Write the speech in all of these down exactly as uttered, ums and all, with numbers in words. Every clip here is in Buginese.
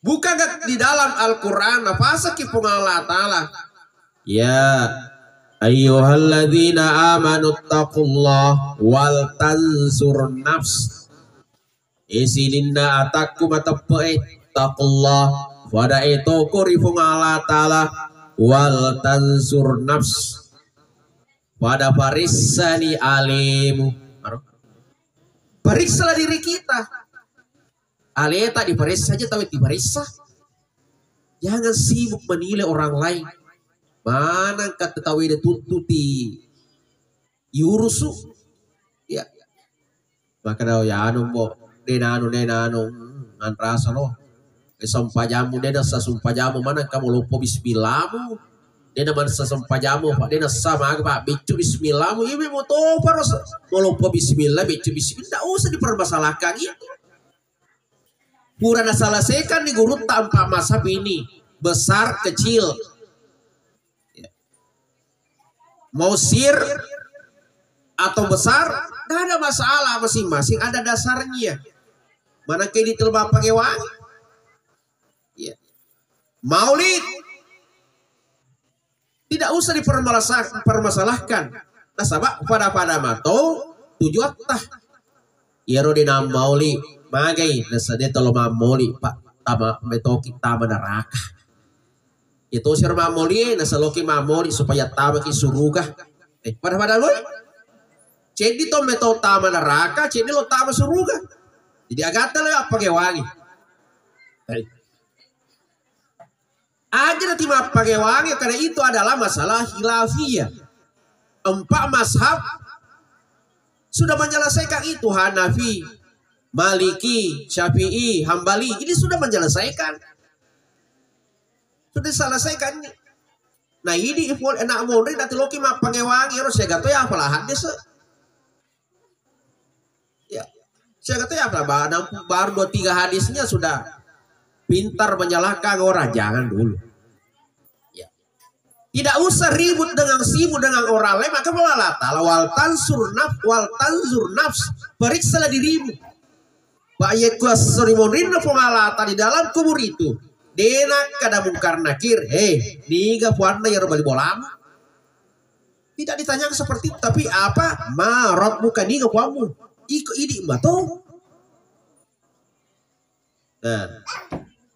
Bukaga di dalam Al-Quran nafasaki Puang Allah Ta'ala? Ya ayyuhalladzina amanu taqullah wal tansur nafs. E sininna atakku mateppe'e, taqullah, pada etoko ri Puang Allah Ta'ala, wal tansur nafs, pada paressani alemu. Pariksalah diri kita. Aleta diparessa aja, tawe diparessa. Jangan sibuk menilai orang lain. Manang kata tawe de tuntuti yurusu. Ya. Maka da ya anu, Mbok, de nanu, de nanu, hmm, anrasa lo. E, sempajammu de nasa sempajammu, manang kamu loppo bismillahmu. De na mansa sempajammu, Pak, de nasa maga, Pak, beccu bismillahmu. Iya, mo to, Pak, ros-, mo loppo bismillah, beccu bismillah. Ndak usah dipermasalahkan itu. Pura naselesaikan di gurutta empat mazhab ini, besar, kecil. Ya. Mau sir atau besar, tidak ada masalah, masing-masing ada dasarnya. Mana kayak di telba pakai wangi. Ya. Maulid tidak usah dipermasalahkan. Nasaba pada-pada mato tujuatta. Iyaro de nammauli, magai nasade tolo mammoli, Pak, tama metoki tama neraka. Itu sir mammoli, nasaloki mammoli supaya tamaki suruga. Eh, pada-pada lo. Ceddi to meto tama neraka, ceddi lo tama suruga. Jadi agatta lo apa wangi. Eh. Aja nanti mappagewangi, karena itu adalah masalah khilafiyah. Empat mazhab sudah menyelesaikan itu, Hanafi, Maliki, Syafi'i, Hambali. Ini sudah menyelesaikan. Sudah diselesaikan ini. Nah, ini ifol enak monri nanti loki mappagewangi, harus saya gato ya apalahan desa. Ya. Saya kata ya apa, ba-, nampu-, baru dua tiga hadisnya sudah pintar menyalahkan orang, jangan dulu. Ya. Tidak usah ribut dengan sibuk dengan orang lain, maka Allah Ta'ala wal tansur naf-, wal tanzur nafs, periksalah dirimu. Pak, iya kuasa rimonrinna Puang Allah Ta'ala di dalam kubur itu. Dena kada mungkar nakir, eh, niga puanna ya bali bolamu. Tidak ditanyakan seperti itu, tapi apa? Ma rabbuka, niga puammu? Iko idi mato. Nah,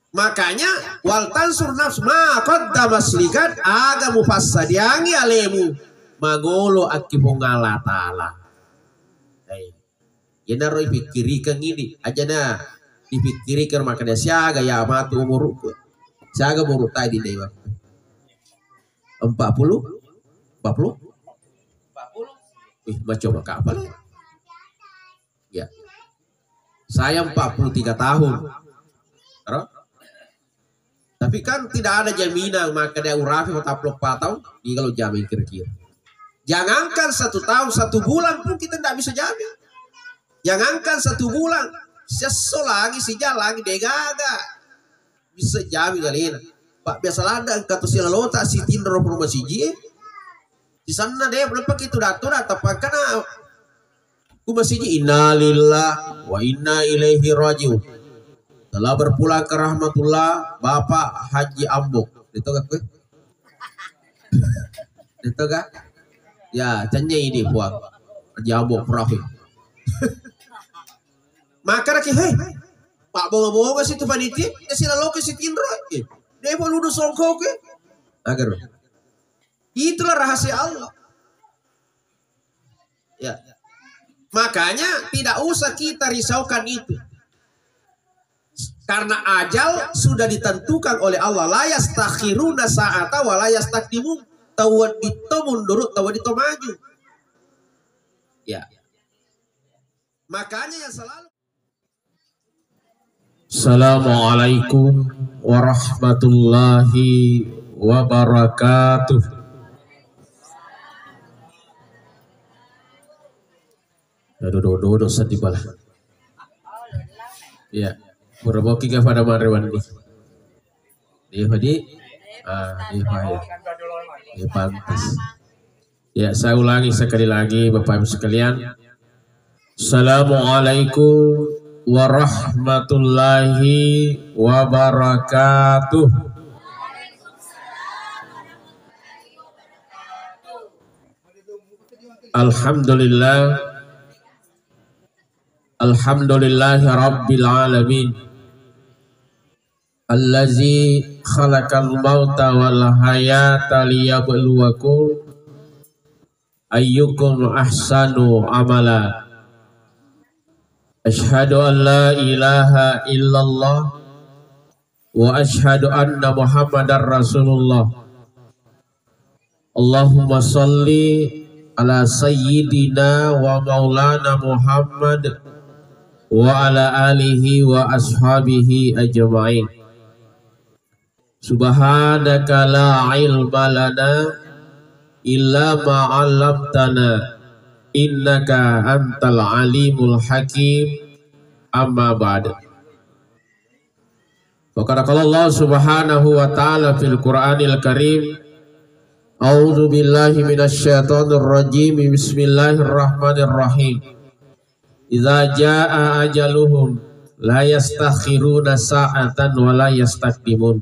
makanya wal tansur nafs ma qaddamas ligad, aga mufassadiangi alemu mangolo akki Puang Allah Ta'ala. Eh, yenaro ipikkirikeng ini, aja na ipikkirikeng makanya siaga ya matu umurku. Siaga umur tadi deh, Bang. Empat puluh? Empat puluh? Wih, macam apa le? Ya. Saya empat puluh tiga tahun. Ero? Tapi kan tidak ada jaminan, maka dia urafi mau taplo patau, di kalau jamin kira-kira. Jangankan satu tahun, satu bulan pun kita tidak bisa jamin. Jangankan satu bulan, sesso lagi, sejam lagi, degaga. Bisa jamin kali ini. Pak, biasa lada engka tu silalota, si tindro rumah siji. Di sana deh, berapa kita datura, tapi karena ku masih ji, innalillah wa inna ilaihi rajiun. Telah berpulang ke rahmatullah, Bapak Haji Ambo. Itu gak kue? Itu gak? Ya, tanya ini puang. Haji Ambo perahu. Maka lagi, hei, Pak bonga-bonga situ panitia, ya sila loke si tinro. Eh, dia pun udah songkok, eh. Agar. Itulah rahasia Allah. Ya. Makanya tidak usah kita risaukan itu. Karena ajal sudah ditentukan oleh Allah. La yastakhiruna sa'ata wa la yastaqdimun. Tawa dito mundur, tawa dito maju. Ya. Makanya yang selalu Assalamualaikum warahmatullahi wabarakatuh. Dodo, dodo, dodo, sedih pala. Ya, pura boki ga pada mare wandi. Iya, Pak Di? Ah, iya, Pak, ya. Iya, pantas. Ya, saya ulangi sekali lagi, Bapak Ibu sekalian. Assalamualaikum warahmatullahi wabarakatuh. Alhamdulillah. Alhamdulillahi rabbil alamin. Allazi khalaqal mauta wal hayata liyabluwakum ayyukum ahsanu amala. Asyhadu an la ilaha illallah wa asyhadu anna Muhammadar Rasulullah. Allahumma shalli ala sayyidina wa maulana Muhammad wa ala alihi wa ashabihi ajma'in. Subhanaka la ilma lana illa ma 'allamtana innaka antal alimul hakim. Amma ba'du. Faqad qala Allah subhanahu wa ta'ala fil Qur'anil Karim, a'udzu billahi minasy syaithanir rajim. Bismillahirrahmanirrahim. Idza jaa ajaluhum la yastakhiruna sa'atan wa la yastaqdimun.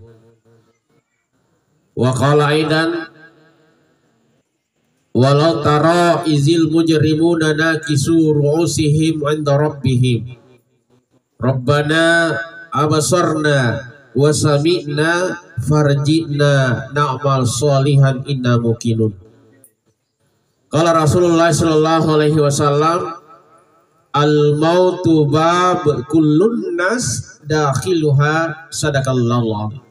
Wa qala aidan, walau tara izil mujrimuna nakisu ru'usihim 'inda rabbihim. Rabbana absarna wa sami'na farji'na na'mal shalihan inna muqinun. Qala Rasulullah sallallahu alaihi wasallam, "Al mautu bab kullun nas dakhiluha." Sadaqallahu.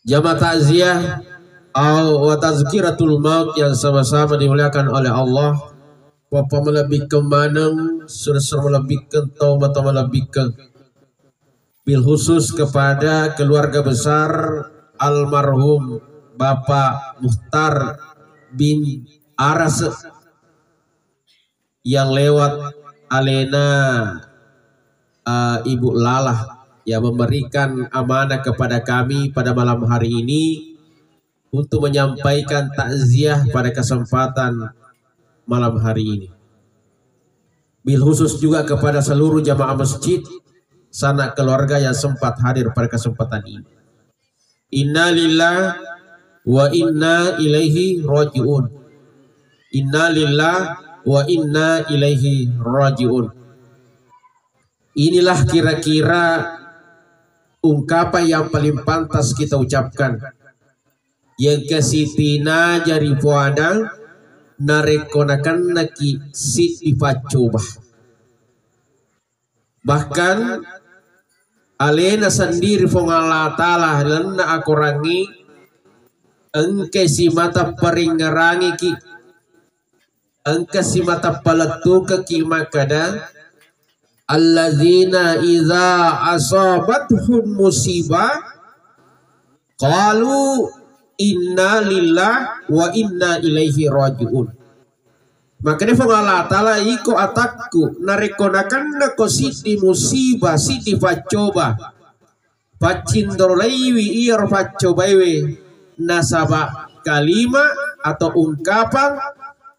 Jamaah takziah au wa tazkiratul maut yang sama-sama dimuliakan oleh Allah, papamalebbikeng maneng, sura-sura malebbikkeng, tau mata malebbikkeng. Bil khusus kepada keluarga besar almarhum Bapak Muhtar bin Aras yang lewat alena, eh, Ibu Lala yang memberikan amanah kepada kami pada malam hari ini untuk menyampaikan takziah pada kesempatan malam hari ini. Bil khusus juga kepada seluruh jamaah masjid, sanak keluarga yang sempat hadir pada kesempatan ini. Innalillah wa inna ilaihi raji'un. Innalillah wa inna ilaihi raji'un. Inilah kira-kira ungkapan yang paling pantas kita ucapkan. Yang kesitinaja ri puadang narekko nakennaki siddi paccoba. Bahkan alena sendiri Puang Allah Ta'ala lalenna akorangngi engkai simata paringngerangiki, engka simata palettukeki makkada, alladzina idza asabathum musibah qalu inna lillah wa inna ilaihi raji'un. Makanya Puang Allah Ta'ala iko atakku, narekko nakennako siddi musibah, siddi paccoba, paccindoraiwi iyaro paccobaiwe, nasaba kalima atau ungkapan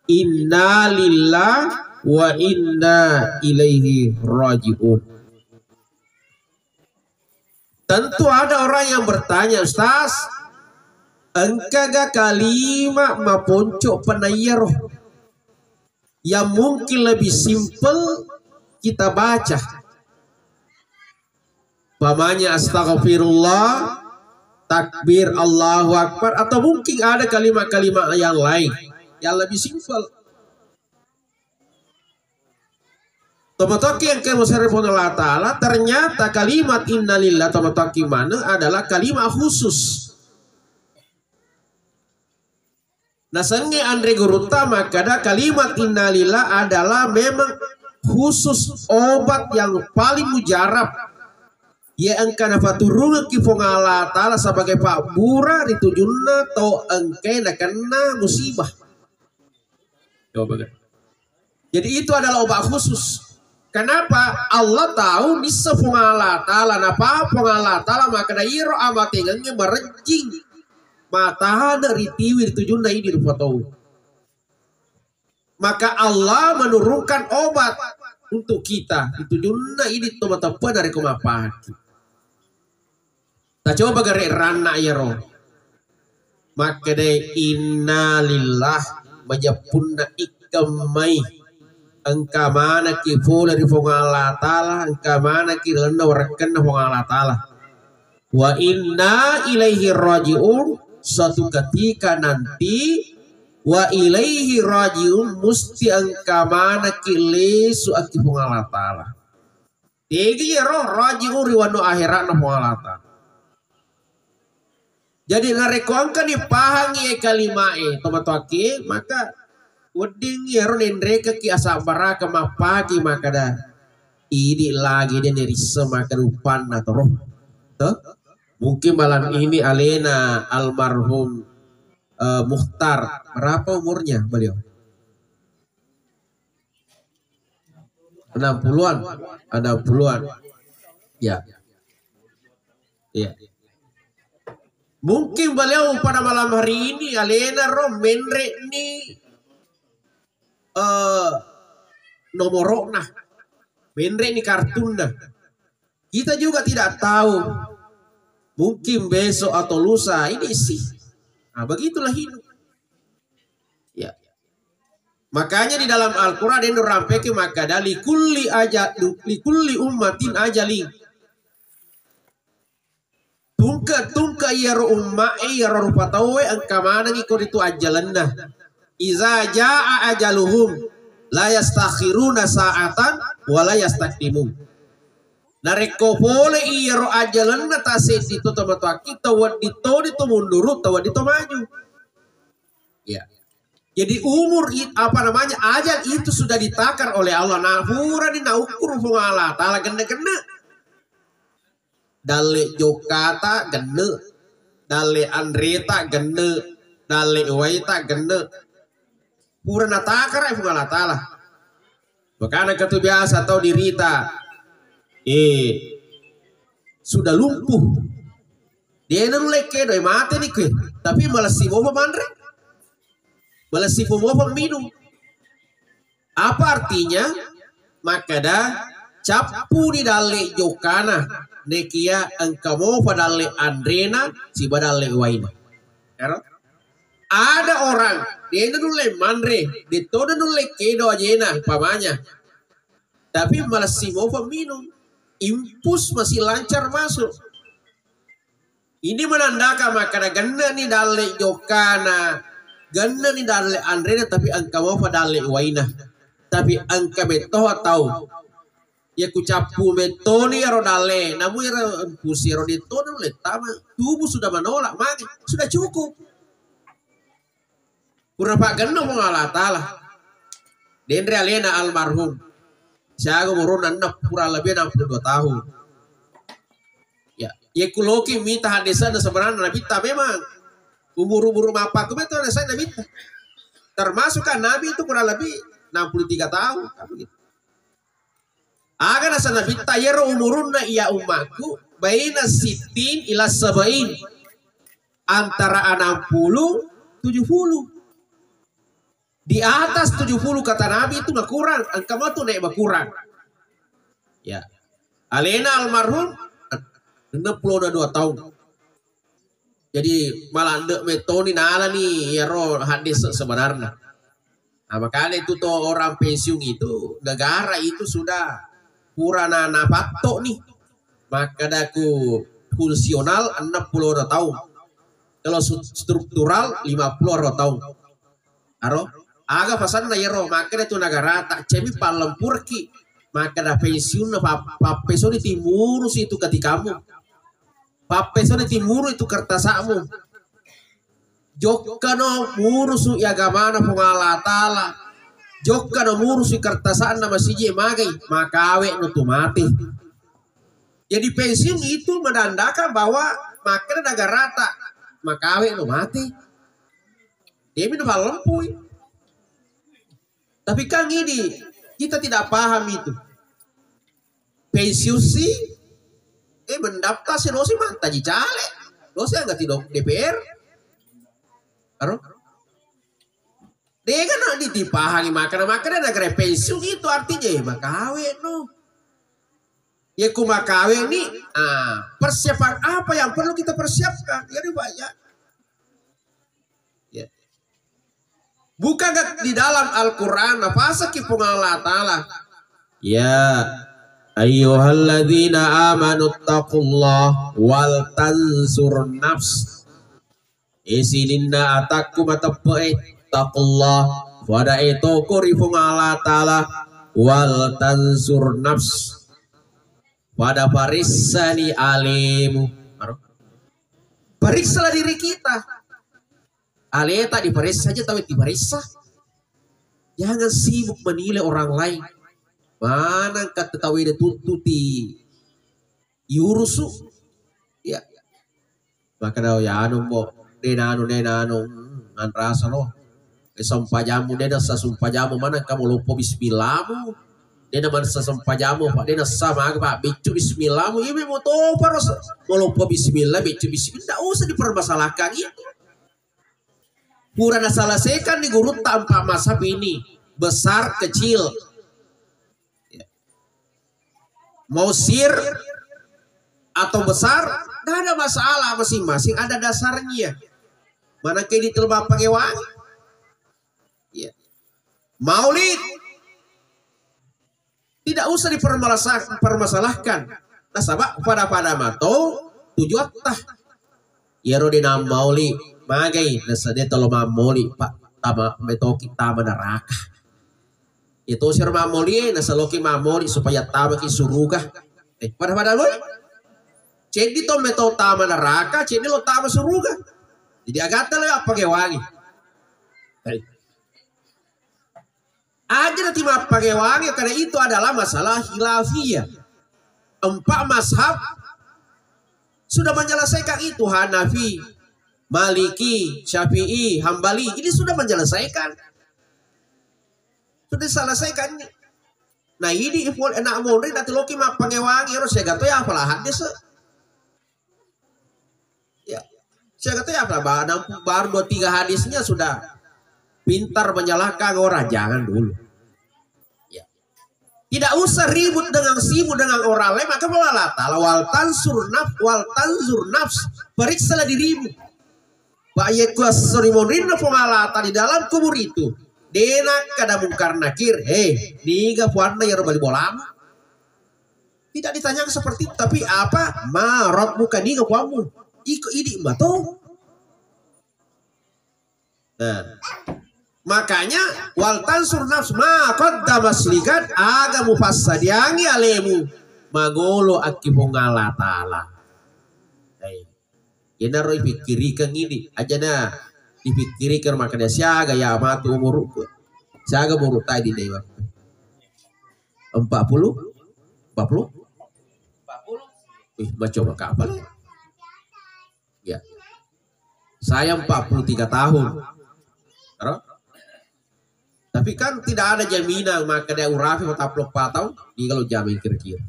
inna lillah wa inna ilaihi raji'un. Tentu ada orang yang bertanya, "Ustaz, engkaga kalima maponco penaiyaro yang mungkin lebih simpel kita baca?" Pamanya astaghfirullah, takbir, Allahu Akbar, atau mungkin ada kalimat-kalimat yang lain yang lebih simpel. Tomatoki yang kemusyari Puang Allah Ta'ala, ternyata kalimat innalillah tomatoki mana adalah kalimat khusus. Nasengnge anre gurutta makkada kalimat innalillah adalah memang khusus obat yang paling mujarab. Iya engka napaturungekki Puang Allah Ta'ala sebagai pabbura ri tujunna tau engkae nakenna musibah. Coba kan. Jadi itu adalah obat khusus. Kenapa? Allah tahu nisseng Puang Allah Ta'ala, napahang Puang Allah Ta'ala makkada iyaro amatengengnge marejjing matana ritiwi ri tujunna idi rupa tau. Maka Allah menurunkan obat. untuk kita, tujunna idi to mateppe narekko mappahaki. Tacoba gare ranna iyaro. Makkeda innalillah, majeppunna ikkemmai. Engka manekki pole ri Puang Allah Ta'ala, engka manekki lalenna warekkenna Puang Allah Ta'ala. Wa inna ilaihi raji'un, suatu ketika nanti, wa ilaihi raji'un, musti engka manekki lesu akki Puang Allah Ta'ala. Tegi iyaro raji'un ri wanua ahera'na Puang Allah Ta'ala. Jadi narekko engkani pahangi e kalimae tomatoakki, maka wedding iyaro nenrekekki asabbaraka mappaki makkeda idi lagi de nerisseng makkeda uppanna toro. Toh? Mungkin malam ini alena almarhum eh, Muhtar. Berapa umurnya beliau? Enam puluhan. Enam puluhan. Ya. Ya. Mungkin beliau pada malam hari ini alena ro menre ni eh nomorokna. Menre ni kartunna. Kita juga tidak tahu. Mungkin besok atau lusa ini sih. Nah, begitulah hidup. Ya. Makanya di dalam Al-Quran ada rampeki makkeda likulli aja likulli ummatin ajali. Tungke-tungke iyaro umma'e iyaro rupa tauwe engka manengi ko ritu ajjalenna. Iza jaa ajaluhum la yastakhiruna sa'atan wa la yastaqdimun. Narekko pole iyaro ajalenna taseddi to tomatoakki, tawedding toni to munduru, tawedding to maju. Ya. Jadi umur it- apa namanya ajal itu sudah ditakar oleh Allah. Nah, purani naukkuru Puang Allah Ta'ala genne-genne. Dalle jokkata genne, dalle anreta genne, dalle waita genne. Pura natakara Puang Allah Ta'ala. Makana katu biasa tau dirita eh sudah lumpuh. Dia nulle kedo eh, mate ni kue. Tapi malah si mopa manre. Malah si mopa minum. Apa artinya? Makkeda cappuni dalle jokkana, nekia engka mopa dalle anrena siba dalle waina. Ero? Ada orang dena nulle manre, detona nulle kedo ajena umpamanya. Tapi malah si mopa minum, infus masih lancar masuk. Ini menandakan makkeda genne ni dalle jokkana, genne ni dalle anrena, tapi engka mopa dalle waina. Tapi engka metto tau. Ya kucappu mettoni ero dalle, namu ero empusi ero dettona nulle tama. Tubuh sudah menolak, mage sudah cukup. Pura paggenna Puang Allah Ta'ala. Denre alena almarhum. Siaga umuruna enam, kurang lebih enam puluh dua tahun. Ya, ya kuloki mita hadisana sebenarnya Nabitta memang umur-umur mappaku itu hadisana Nabitta. Termasuk kan Nabi itu kurang lebih enam puluh tiga tahun. Kan begitu. Aga nasa Nabitta yero umurunna iya ummaku baina sittin ila sabain, antara enam puluh tujuh puluh. Di atas tujuh puluh kata Nabi itu makurang, engka matu naik makurang. Ya. Alena almarhum enam puluh dua tahun. Jadi malande metoni nalani yero hadis sebenarnya. Nah, makanya itu tuh orang pensiun itu negara itu sudah pura na napatto nih. Makkadaku fungsional enam puluh tahun. Kalau su- struktural lima puluh tahun. Aro, aga pasanna yero, makkeda tu nagarata, cemi pallempurki, makkeda pensiunna pa- pappesoni timurusi tu katikamu. Pappesoni timuru itu kertasamu. Jokkano murusu agamana Puang Allah Ta'ala. Jokkano murusu kertasanna masiji magai, makawe no tu mati. Jadi pensiun itu menandakan bahwa makkeda nagarata makawe no mati. Demi no pallempui. Tapi kan ini kita tidak paham itu. Pensiun si eh mendaftar si dosi mantaji caleg. Dosi nggak tidak D P R. Aro? Dega na ditipahangi makana, makana nagara pensiun itu artinya ya makawe no. Ya ku makawe ni, ah, persiapan apa yang perlu kita persiapkan? Ya banyak. Ya. Bukankah di dalam Al-Quran, nafasaki Puang Allah Ta'ala? Ya ayyuhalladzina amanu taqullah wal tansur nafs. E sininna atakku mateppe'e, taqullah, pada etoko ri Puang Allah Ta'ala, wal tansur nafs, pada paressani alemu. Aro? Periksalah diri kita. Aleta diperiksa aja, tahu diperiksa. Jangan sibuk menilai orang lain. Mana kata tahu itu tuntuti iurusu. Ya. Maka dah ya anu mo, de nanu, de nanu, hmm, anrasa lo. Eh, sempajamu de nasa sempajamu mana kamu lupa bismillahmu. De na manessa sempajamu, Pak, de nasa maga, Pak, biccu bismillahmu. Ibu mau topa ros. Mau lupa bismillah, biccu bismillah, nggak usah dipermasalahkan itu. Pura naselesaikan di gurutta empat mazhab ini, besar, kecil. Ya. Mau sir atau besar, tidak ada masalah, masing-masing ada dasarnya. Mana ke di telba pakai wangi? Ya. Maulid tidak usah dipermasalahkan. Nasaba pada-pada mato tujuatta. Iyaro de nammauli, magai nasadde tolo mammoli, Pak, tama metoki tama neraka. Itu sir mammoli, nasaloki mammoli supaya tamaki suruga. Eh, pada-pada lo. Ceddi to meto tama neraka, ceddi lo tama suruga. Jadi agatta lo appagewangi. Hei. Aja nanti mappagewangi karena itu adalah masalah khilafiyah. Empat mazhab sudah menyelesaikan itu, Hanafi, Maliki, Syafi'i, Hambali. Ini sudah menyelesaikan. Sudah diselesaikan ini. Nah, ini ifol enak monri nanti loki mappagewangi ero segato ya apalahan desa. Ya. Saya kata ya apa, ba-, nampu-, baru dua tiga hadisnya sudah pintar menyalahkan orang, jangan dulu. Ya. Tidak usah ribut dengan sibuk dengan orang lain, maka Allah Ta'ala wal tansur naf-, wal tanzur nafs, periksalah dirimu. Pak, iya kuassori monrinna Puang Allah Ta'ala di dalam kubur itu. Dena kada Mungkar Nakir, hei, niga puanna yaro bali bolamu. Tidak ditanyakan seperti itu, tapi apa? Ma rabbuka, niga puammu? Iko idi mato. Nah, makanya wal tansur nafs ma qaddamas ligad, aga mupassadiangi alemu mangolo akki Puang Allah Ta'ala. Hei. Yenaro ipikkirikeng idi, ajana ipikkirikeng makkeda siaga ya matu umurukku. Siaga umurutta idi, Dewa? Empat puluh? Empat puluh? Wih, maco makapal. Ya. Saya empat puluh tiga tahun. Ero? Tapi kan tidak ada jaminan, maka dia urafi empat puluh empat tahun, ini kalau jamin kira-kira.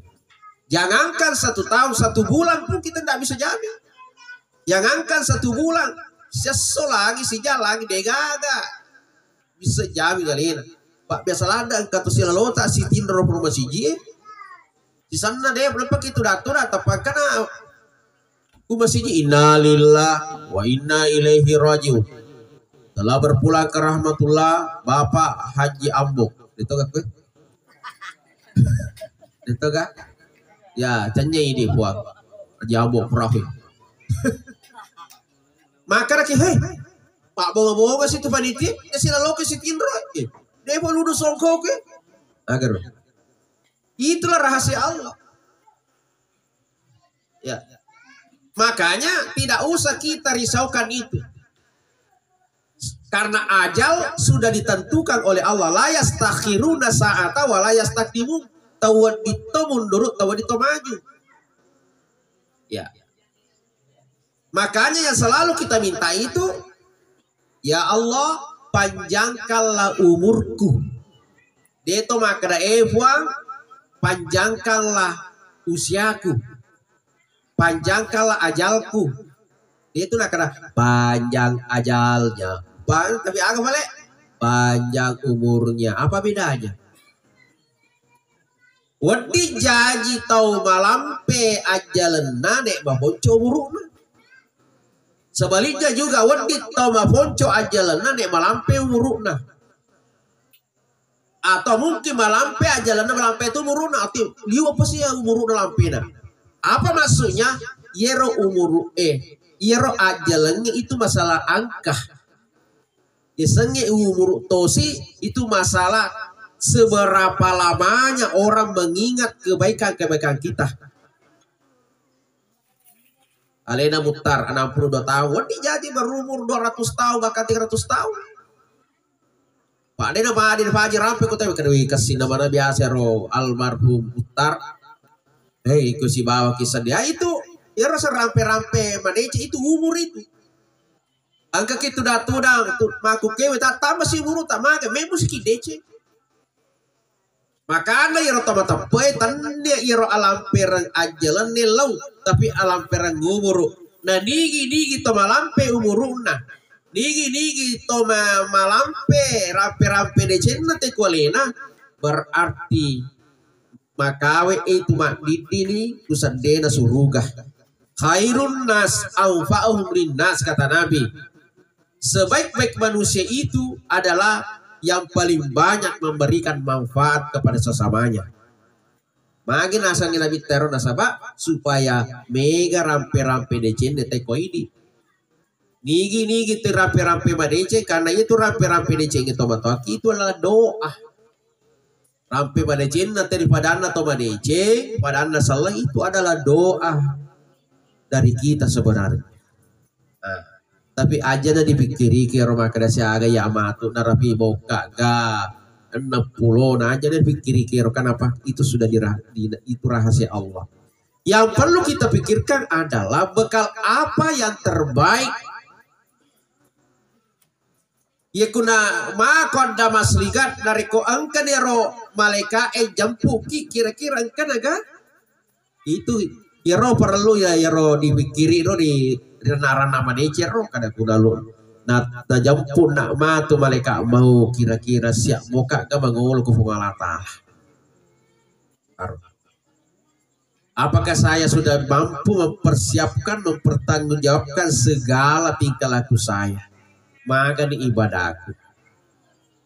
Jangankan satu tahun, satu bulan pun kita tidak bisa jamin. Jangankan satu bulan, sesso lagi, sija lagi, degaga. Bisa jamin alena. Pak, biasa ladang kata silalota, si tinro rumah siji, eh. Sisanna de, berapa kita datura, tapi karena ku masiji, "Innalillah wa inna ilaihi rajiun. Telah berpulang ke rahmatullah, Bapak Haji Ambo." Itu gak gue? Itu gak? Ya, cennye ini, Puang. Haji Ambo perahu. Maka lagi, hei, Pak, bonga-bonga situ panitia, ya sila loke si tinro, eh. Dia mau ludu songkok, eh. Agar. Itulah rahasia Allah. Ya. Makanya tidak usah kita risaukan itu. Karena ajal sudah ditentukan oleh Allah. La yastakhiruna sa'ata wa la yastaqdimun. Tawaditto mundur, tawaditto maju. Ya. Makanya yang selalu kita minta itu, "Ya Allah, panjangkanlah umurku." Deto makkeda, "Eh Puang, panjangkanlah usiaku. Panjangkanlah ajalku." Deto nakkeda, "Panjang ajalnya." Bang, tapi aga pale? panjang umurnya. Apa bedanya? Wedding jaji tau malampe ajjalenna nek maponco umuru'na. Sebaliknya juga, wedding tau maponco ajjalenna nek malampe umuru'na. Atau mungkin malampe ajjalenna, malampe tu umuru'na, ati liu apa sih ya umuru'na lampena. Apa maksudnya? Yero umuru, eh, yero ajjalengnge itu masalah angka. Yasengnge umuru tosi itu masalah seberapa lamanya orang mengingat kebaikan-kebaikan kita. Alena Muttar, enam puluh dua tahun, wedding jaji berumur dua ratus tahun, bahkan tiga ratus tahun. Pak Dena, Pak Dena, Pak Haji rampe kota, kedui kesina mana biasa ro almarhum Muttar. Hei, ku sibawa kisah dia itu, ya rasa rampe-rampe madeceng itu umur itu. Engka ki tudang-tudang tu, makkukewe, tattama si umuru, tamaga, memang si kidece. Makana iyaro tau mateppe'e, tennia iyaro alampereng ajjalenna lao, tapi alampereng umuru. Na nigi-nigi to malampe umuru'na, nigi-nigi to ma-, malampe rampe-rampe decenna te kualena, berarti makawe itu maddiddini ku seddena suruga. Khairun nas anfa'uhum linnas, kata Nabi. Sebaik-baik manusia itu adalah yang paling banyak memberikan manfaat kepada sesamanya. Magi nasengngi Nabi tero nasaba supaya mega rampe-rampe decenna te ko idi. Nigi-nigi tu rampe-rampe madeceng, karena itu rampe-rampe deceng itu matoaki itu adalah doa. Rampe madecenna tadi padanna to madeceng, padanna selleng itu adalah doa dari kita sebenarnya. Nah, tapi aja na dipikkiriki ero makkeda siaga ya matu narapi bokka ga enam puluh, nah aja na dipikkiriki ero, kenapa? Itu sudah dirah-, di-, itu rahasia Allah. Yang perlu kita pikirkan adalah bekal apa yang terbaik. Iya kuna mako adda masligat, narekko engkani ero malaika'e jampuki, kira-kira engkana ga? Itu iyaro parellu ya, iyaro dipikkiri ro di ranna-ranna madeceng ro, kada kuna lo. Na, najampu na matu malaika mau kira-kira siap moka ga mangolo ko Puang Allah Taala. Aro. Apakah saya sudah mampu mempersiapkan, mempertanggungjawabkan segala tingkah laku saya? Magani ibadahku.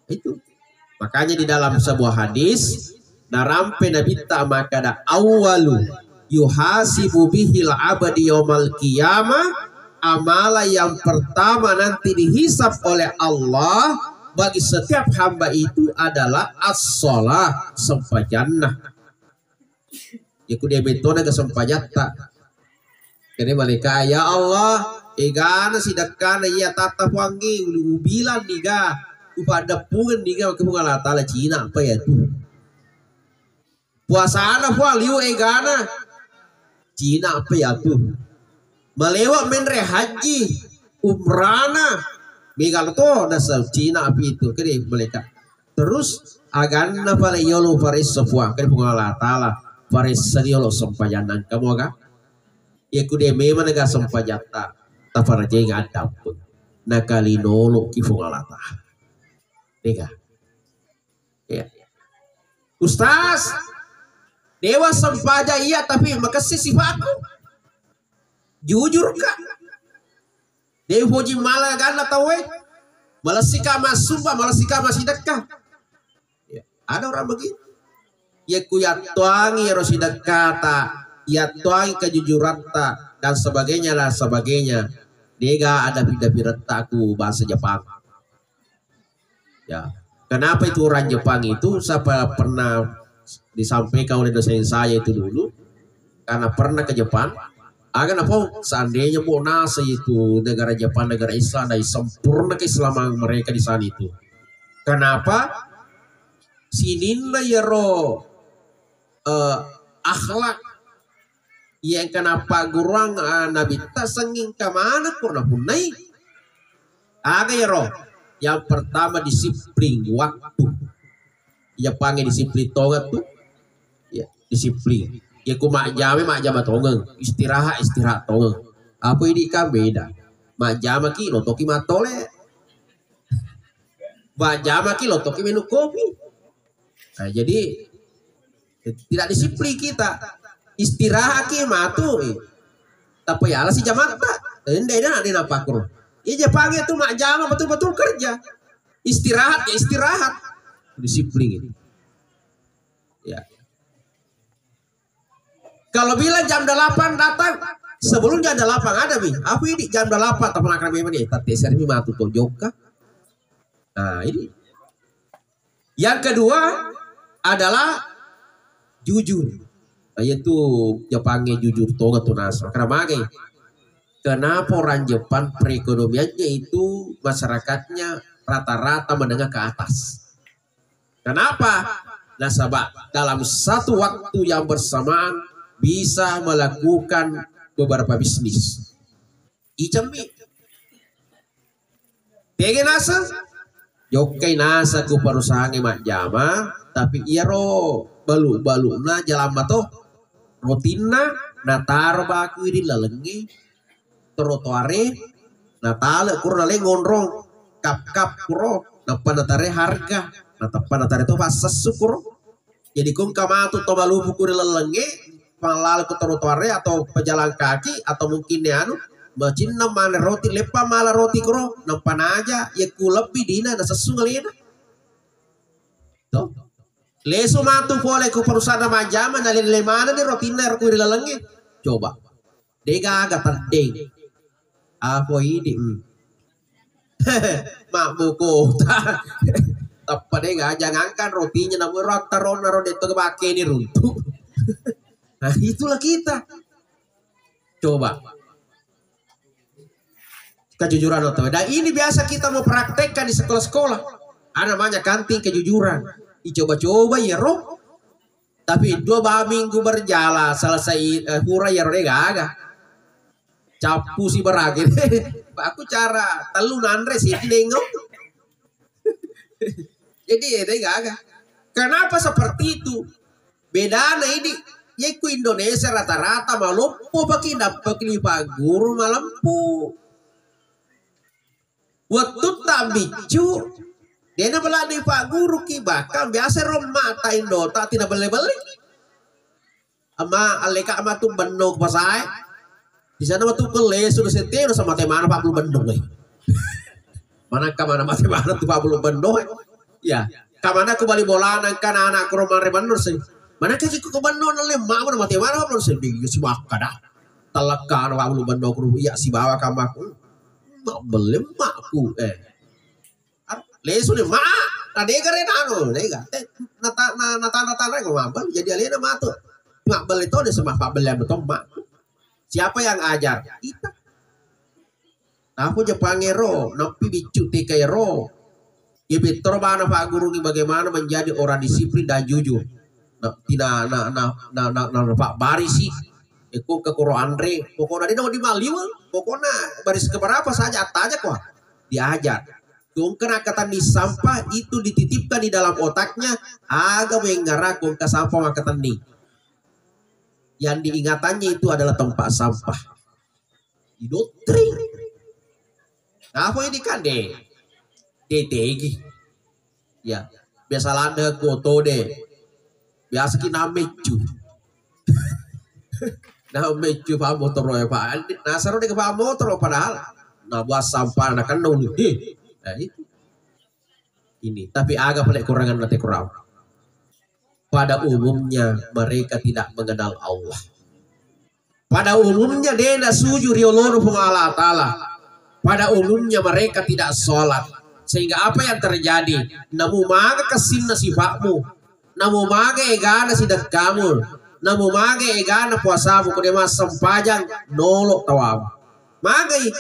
Itu. Makanya di dalam sebuah hadis, narampe Nabitta makkada, "Awwalu yuhasibu bihil abdi yaumal qiyamah," amalan yang pertama nanti dihisab oleh Allah bagi setiap hamba itu adalah as-shalah, sempajanna. Iyaku de' metona ga sempajatta. Kene malaika, "Ya Allah, egana sidekkana iya tatta Puangnge, ulu ubilang niga, upaddeppungeng niga, ke Puang Allah Taala, cina apa ya tu? Puasana Puang liu egana, cina apa ya tu? Malewa menre haji, umrana, mega to nasa cina apa itu?" Kene malaika. Terus aganna pale yolo paressa Puang, kan Puang Allah Taala paressa yolo sempajanna engka moga. Iya ku de' memang naga sempajatta, taparajai addampeng. Nakalinolo ki Puang Allah Taala. Dega. Ya. Ustaz, dewa sempaja iya tapi makessing sifatku. Jujur ka? De' upoji mala ganna tauwe. Malessika massumpa, malessika massidekka. Ya, ada orang begitu. Ya ku yattuangi ero sidekkata, yattuangi kejujuratta dan sebagainya lah sebagainya. Dega ada pindah-pindah ku bahasa Jepang. Ya, kenapa itu orang Jepang itu, siapa pernah disampaikan oleh dosen saya itu dulu, karena pernah ke Jepang, aga napau, seandainya mau nasa itu negara Jepang, negara Islam, dan sempurna keislaman mereka di sana itu. Kenapa? Sininna yero, eh, akhlak Iya engka nappagguruang, ah, Nabitta sengnging engka maneng ko napunnai. Aga iyaro? Yang pertama disiplin waktu. Iya pange disiplin tongeng tu. Ya, disiplin. Ya ku majjama, majjama tongeng. Istirahat, istirahat tongeng. Apa ini kan beda. Majjama ki, lotoki matole. Pajamaki, lotoki minum kopi. Nah, jadi tidak disiplin kita. Istirahatki matu. Tapi yala si jamatta. Ende na de napakro. Iya Jepang itu majjama betul-betul kerja. Istirahat ya istirahat. Disiplin itu. Ya. Kalau bilang jam delapan datang, sebelum jam delapan ada mi. Apa ini jam delapan? Tapi nak kami ini, tapi sering matu to jokka. Nah, ini. Yang kedua adalah jujur. Nah, yaitu Jepangnya jujur toga tu nasa. Karena magai. Kenapa orang Jepang perekonomiannya itu masyarakatnya rata-rata menengah ke atas? Kenapa? Nasaba dalam satu waktu yang bersamaan bisa melakukan beberapa bisnis. Icemmi. Tege naseng? Jokkai naseng ku perusahaan majjama, tapi iyaro balu-baluna jalan mato. Rotinna nataro bakui ri lalengnge trotoare, natale kuro nale ngonrong kap-kap kuro, nappa natare harga, natappa natare to passessu kuro. Jadi ko engka matu to balupu ku ri lalengnge, mallaleng ko trotoare atau pejalan kaki atau mungkin ne anu, macinna maneng roti, leppa mala roti kuro, nappa naja, yekku lebbi dina nasessu ngalena. To. Lesu matu pole ku perusahaan majjama, nalele manenni rotinna ero ku ri lalengnge. Coba. De gaga teddeng. Apa idi? Hmm. Mabbu kota. Tappa de gaga, jangankan rotinya, namu ro attaronna ro de to bakeni runtu. Nah, itulah kita. Coba. Kejujuran atau, dan ini biasa kita mau praktekkan di sekolah-sekolah. Ada namanya kantin kejujuran. Dicoba-coba ya, Ro. Tapi dua ba minggu berjalan, selesai, eh, pura ya, Ro, de gaga. Cappu si barage. Aku cara telu nanre si nengok. Jadi, ya, de gaga. Kenapa seperti itu? Bedana ini, yekku Indonesia rata-rata maloppo paki dappaki pagguru malempu. Wettutta biccu, dena bela di pagguruki, bahkan biasa ro mata indota tidak belle-belle. Ama, alleka ama tu benno pasae. Di sana matu kelle sudah sete, udah sama temana empat puluh benno, eh. Mana ka mana mate mana tu empat puluh benno, eh. Ya, kamana ku bali bola nang kana anak ku romare benno sih. Mana ka ku benno nang lema mana mate mana empat puluh sih, bingung si makkada. Telekka empat puluh benno ku, iya si bawa kamaku. Mak belle makku, eh. Ar-, lesu ni, ma, na dega re nano, dega. Eh, nata-, na-, natanda-tanda ko mabel, jadi alena matu. Mabel itu ada sama pabel yang betul, ma. Siapa yang ajar? Kita. Aku Jepang ero, napi biccu T K ero. Ya betul bana Pak Guru ni bagaimana menjadi orang disiplin dan jujur. Na, tina, na, na, na, na, na, Pak Barisi. Eko ke koro anre, pokoknya dia mau dimaliwa, pokoknya baris keberapa saja, atta aja kok diajar. Kong kena ketenni sampah itu dititipkan di dalam otaknya, aga wengara kong ke sampah makketenni. Yang diingatannya itu adalah tempat sampah. Didoktrin. Apa ini kan de? Detegi. Ya, biasa landa kuoto de. Biasa ki nameccu. Nameccu pa motoro ya, Pak. Nasaro de pa motoro padahal. Nah, buat sampah na kan dulu. Heh. Nah, itu. Ini, tapi aga pale kurangan nanti kurang. Pada umumnya mereka tidak mengenal Allah. Pada umumnya de nasuju riolono Puang Allah Ta'ala. Pada umumnya mereka tidak sholat. Sehingga apa yang terjadi? Namu maga kessinna sifa'mu. Namu maga egana sidekkamu. Namu maga egana puasamu. Ko de massempajang, nolo tawamu. Magai,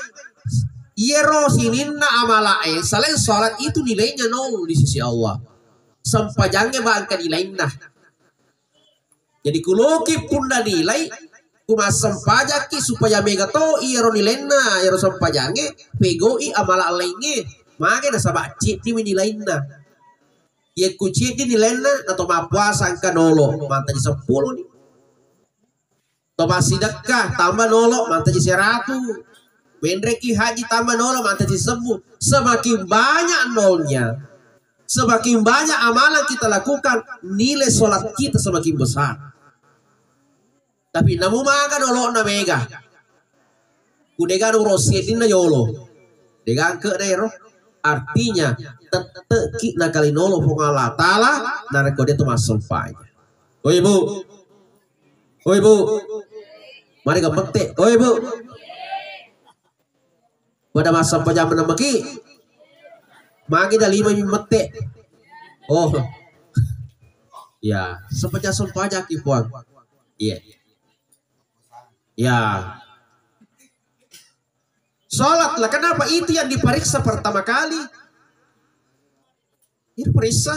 iyero sininna amalae, selain sholat itu nilainya nol di sisi Allah. Sempajangnge bangka nilainna. Jadi kuloki punna nilai, ku massempajakki supaya mega to iyaro nilainna, iyaro sempajangnge, pegoi amala laingnge. Mage nasaba ciddimi nilainna. Yekku ciddi nilainna, nato mappuasa engka nolo, mantaji seppulo ni. To massidekka, tambah nolo, mantaji seratu. Menreki haji, tambah nolo, mantaji sebbu. Semakin banyak nolnya, Semakin banyak amalan kita lakukan, nilai sholat kita semakin besar. Tapi namu maga nolo'na mega. Kudega nuro siedinna yolo. Dega angke daero. Artinya, tette'ki nakalinolo Puang Allah Ta'ala, narekko de to massempaja. Oh, Ibu. Oh, Ibu. Mari ke mette. Oh, Ibu. Pada massempajang menemmeki. Magi da lima mi mette. Oh. Ya, sempajang-sempajang ki, Puang. Iya. Ya. Sholat lah, kenapa itu yang diperiksa pertama kali? Itu periksa.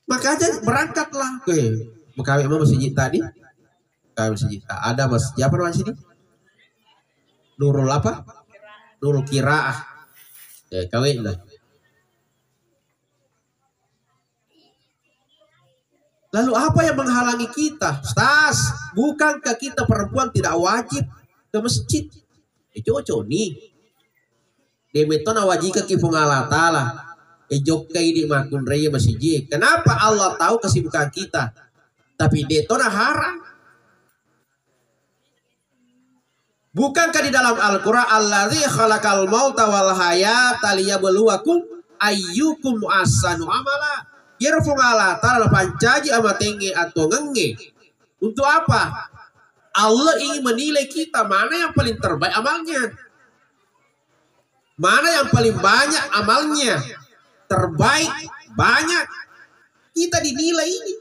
Makanya berangkatlah. Oke, makawe mau masjid tadi. Kami masjid. Ada mas, siapa nama sini? Nurul apa? Nurul Kiraah. Eh, kawin lah. Lalu apa yang menghalangi kita? Ustaz, bukankah kita perempuan tidak wajib ke masjid? Eh, cocok nih. Demetto nawajikaki Puang Allah Ta'ala. Eh, jokkai di makunraya masiji. Kenapa Allah tahu kesibukan kita? Tapi de to naharang. Bukankah di dalam Al-Quran, "Alladzi khalaqal mauta wal hayata liyabluwakum ayyukum ahsanu amala." Iyaro Puang Allah Ta'ala napancaji amatengnge atuongengnge. Untuk apa? Allah ingin menilai kita mana yang paling terbaik amalnya. Mana yang paling banyak amalnya. Terbaik, banyak. Kita dinilai ini.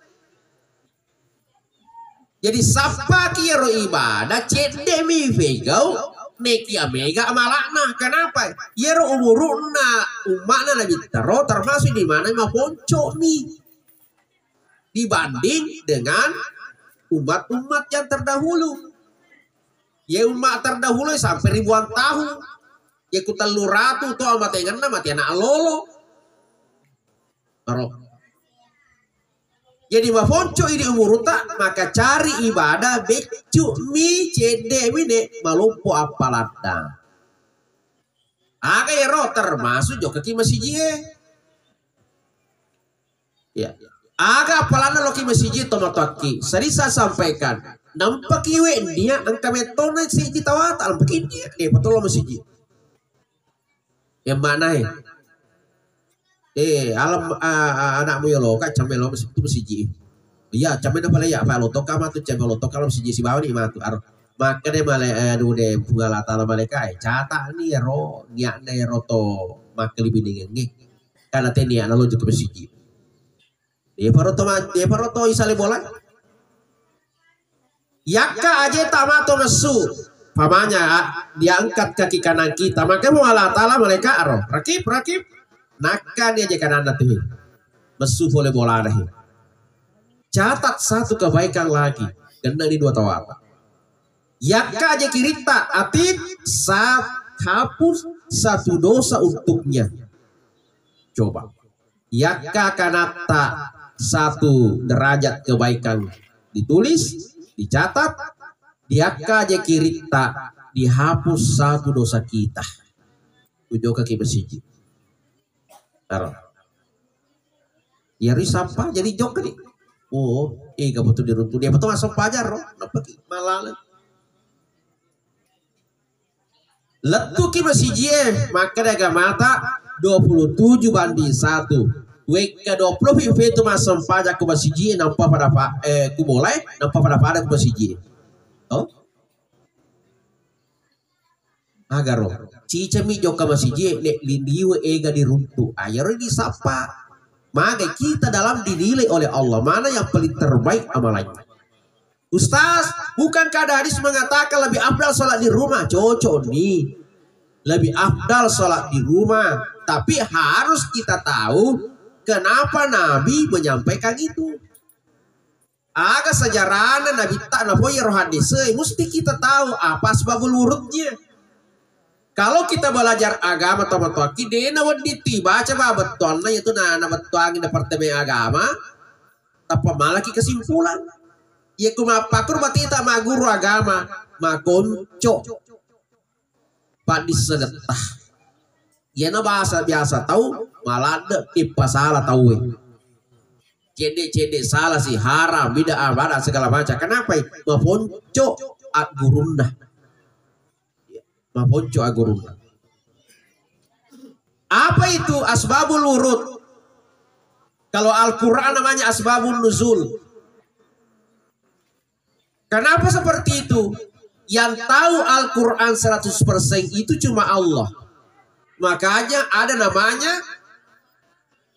Jadi, sappaki iyaro ibadah, cedde'mi fegau, nekia mega amala'na. Kenapa? Iyaro umuru'na umma'na Nabitta ro termasuk di mana maponco'mi dibanding dengan umat-umat yang terdahulu. Ye umat terdahulu sampai ribuan tahun. Ye ku tellu ratu to amatengenna mati anak lolo. Aro. Jadi maponco idi umurutta, maka cari ibadah beccu mi, cedde mi, ne maloppo appaladda. Aga ero termasuk jokaki masijie. Ya. Aga appalanna loki masijie to matoakki. Sering saya sampaikan, nampaki we dia engka metona siji tawata, nampaki dia, de patolo masijie. Yang mana he? Eh, alam, ah, ah, anakmu ya lo, kan camelo mesti itu masiji. Iya, camena pale ya, apa lo toka matu, camelo toka lo masiji sibawa ni matu. Aro, makanya male, eh, anu de, Puang Allah Ta'ala malaikat, eh, catat ni ero, niatna ero to, makkeli biningengnge. Karena te niatna lo juga masiji. Dia paro to ma-, dia paro to isale bola. Yakka aje tamato messu, pamanya, ah, diangkat kaki kanan kita. Makanya Allah Ta'ala malaikat aro, rakib, rakib. Nakka ni aja kananna tuh. Messu pole bola dah. Catat satu kebaikan lagi. Kena ni dua tawata. Yakka aja kiritta, atin, sa-, hapus satu dosa untuknya. Coba. Yakka kanatta satu derajat kebaikan ditulis, dicatat, diakka aja kiritta dihapus satu dosa kita. Tujokaki masiji. Taro. Iyaro sappa jadi jokka ni. Oh, ega betul diruntu dia betul masuk pajar ro. Napaki malala. Lettuki masijie, makkeda agamata dua puluh tujuh banding satu. Wekka dua puluh pi fetu massempajang ku masijie, nampa pada pa-, eh, ku bolae, nampa pada-pada ku masijie. Oh? Agaro, cicami jokka masijie, ne liwe ega diruntu. Ayaro disappa. Magai kita dalam dinilai oleh Allah, mana yang paling terbaik amalannya. Ustaz, bukankah ada hadis mengatakan lebih afdal sholat di rumah? Cocok nih. Lebih afdal sholat di rumah. Tapi harus kita tahu kenapa Nabi menyampaikan itu. Aga sejarahnya Nabi tak napoi roh hadis, eh, mesti kita tahu apa sebab wurudnya. Kalau kita belajar agama, teman-teman, kita dena wedding ti baca ba bettuanna itu na, na bettuangi departemen agama, tappa malaki kesimpulan. Iya ku mappakur batita maguru agama, makonco paddissengetta. Iyana bahasa biasa tau maladde ippasala tauwe. Cedde-cedde sala si haram, bid'ah, bid'ah segala macam. Kenapa? Maponco aggurunna. Maponco aggurunna. Apa itu asbabul wurud? Kalau Al-Quran namanya asbabun nuzul. Kenapa seperti itu? Yang tahu Al-Quran seratus persen itu cuma Allah. Makanya ada namanya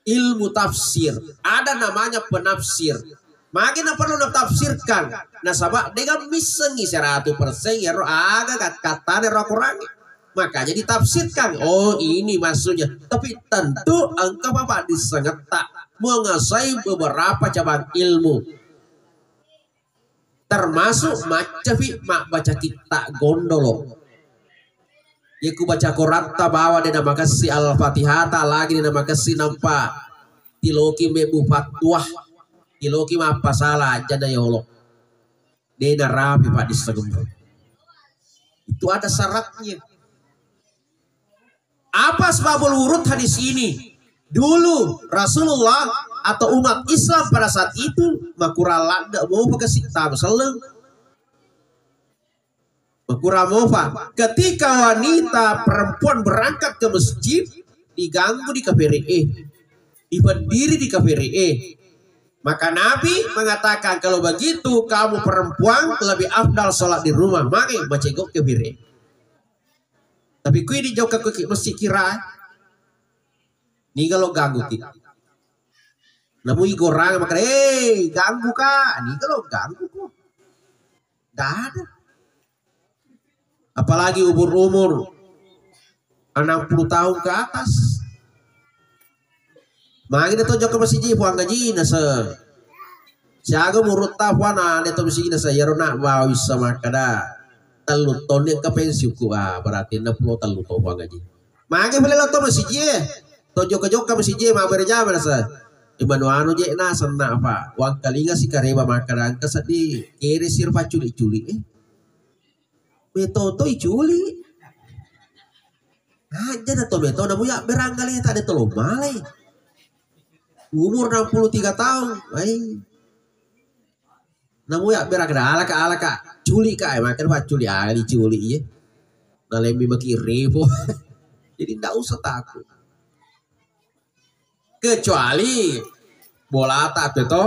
ilmu tafsir, ada namanya penafsir. Magi na perlu natafsirkan? Nasaba de'ga missengi seratus persen ero aga kat-, kattana ero Al-Quran. Makanya ditafsirkan. Oh, ini maksudnya. Tapi tentu engka apa dissengetta menguasai beberapa cabang ilmu. Termasuk maccafi mabbaca kitta gondolo. Ye ku baca Quratta bawa de namakessi Al-Fatihata, lagi de namakessi nampa tiloki mebbu fatwa, tiloki mappasala ajana yolo. De narapi paddissengeng. Itu ada syaratnya. Apa sebabul wurud hadis ini? Dulu Rasulullah atau umat Islam pada saat itu makurang ladde mofa ke sitta selleng. Makurang mofa. Ketika wanita perempuan berangkat ke masjid, diganggu di kafere eh. Dipendiri di kafere eh. Maka Nabi mengatakan, "Kalau begitu kamu perempuan lebih afdal sholat di rumah." Mage macegok kafere. Tapi kui di jokka kui ki mesti kira. Niga lo ganggu ki. Namu igorang maka, "Eh, ganggu ka." Niga lo ganggu ko. Nggak ada. Apalagi umur-umur enam puluh tahun ke atas. Magi de to jokka masiji puang gaji nase. Siaga murutta puana de to masiji nase, yaro nak bawa bisa makkada tellu tonni engka pensiunku. Ah, berarti enam puluh tellu to puang gaji. Magi pale lo to masiji e. To jokka-jokka masiji e, mabbere jama nase. Imanu anu je na senna apa? Wangkalinga si kareba makkada engka seddi kere sir pacculi-culi eh. Metoto iculi. Aja na to meto namu ya beranggaleta de tolo malai. Umur enam puluh tiga tahun. Ai. Namu ya berang da alaka alaka culi ka, eh, makan pacculi aga diculi ye. Nalembi maki repo. Jadi ndak usah takut. Kecuali bolata tu to,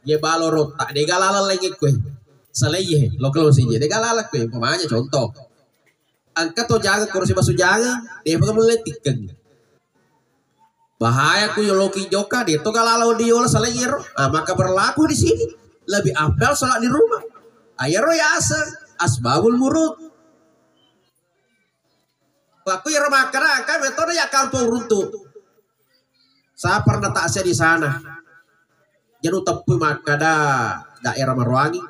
ye balo rotta, de galaleng lagi kue. Salai ye, lokal masiji, de galaleng kue. Umpamanya contoh. Engka to jangeng, koro sibasu jangeng, de pa mulle tikkeng. Bahaya ku yoloki jokka, de to galala di yola salai yero. Ah, maka berlaku di sini. Lebih afdal sholat di rumah. Ah, yero yaseng asbabul wurud. Waktu iyaro makkeda, engka metode ya kampung runtu. Saya pernah takziah di sana. Janu teppui makkeda daerah Maroangi.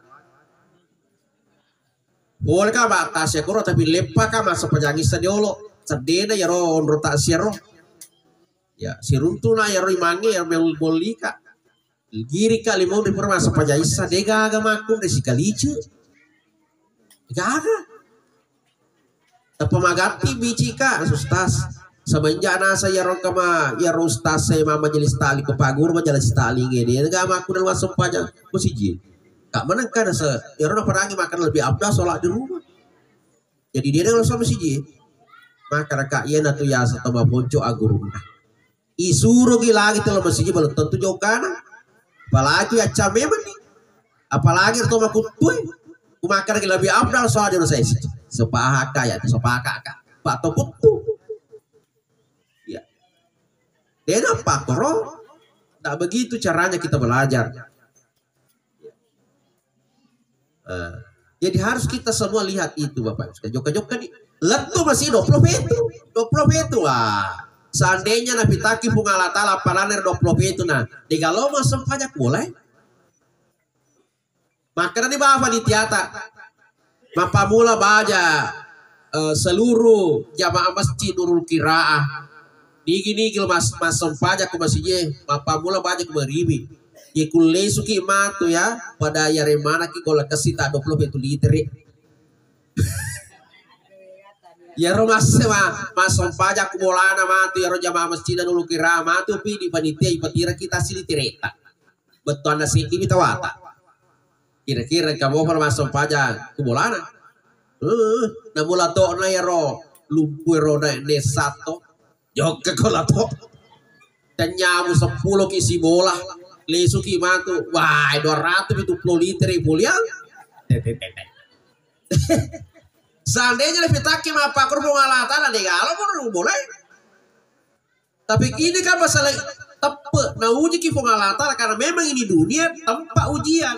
Boleh ka ba takziah kuro tapi leppa ka massempajang issa diolo. Seddena iyaro onro takziah ro. Ya, siruntu na iyaro imangnge iyaro mel-, mollika. Giri ka limau ri pura massempajang issa, de gaga makkunrai sikalicu. Gaga. Tappa magatti bicika, Ustaz. Semenjak nasa iyaro kama, iyaro ustaz saya ma majelis taklim, ko paguru majelis taklim e, de gaga makkunrai massempajang masiji. Kak maneng ka nasa, iyaro napadangi makkeda lebih afdal sholat di rumah. Jadi de gaga langsung masiji. Maka raka iya natu yasa tama ponco agurunna. Isurogi lagi telo masiji belum tentu jokkana. Apalagi accam memang ni. Apalagi to makuttue. Kumakkeda lebih afdal soal dino saya sih. Sepahaka ya, sepakaka. Pak to kuttu. Ya. Dena pakoro. Tak begitu caranya kita belajar. Eh, jadi harus kita semua lihat itu, Bapak Ibu sekalian. Jokka-jokka ni. Lettu masih dua puluh fetu. Dua puluh fetu. Wah, seandainya napitaki Puang Allah Ta'ala apalane dua puluh fetu, nah, de gaga lo massempajang mulai. Makkedani Bapak panitiata, mappamula baja eh, seluruh jamaah masjid Nurul Qiraah. Nigi-nigi lo mas-, massempajang ko masijie, mappamula baja ko maribi. Ye kullesuki matu ya, pada yare manaki golla kessi ta dua puluh fetu litere. Iyaro masse ma-, massompajang ku bolana matu, iyaro jamaah masjidna nulu kira matu pi di panitia ipatira kita silitereta. Bettuanna seddi mi tawata. Kira-kira kamu apa massompajang ku bolana? Eh, namula to'na iyaro lumpu ero na-, nessatto. Jokka ko lato. Tenyamu seppulo ki sibola. Lesu ki matu. Wah, dua ratus pitu puluh liter ipuliang. Seandainya lebih takki mappakuru Puang Allah Ta'ala, de galo pun boleh. Tapi ini kan masalah teppe, naujiki Puang Allah Ta'ala karena memang ini dunia tempat ujian.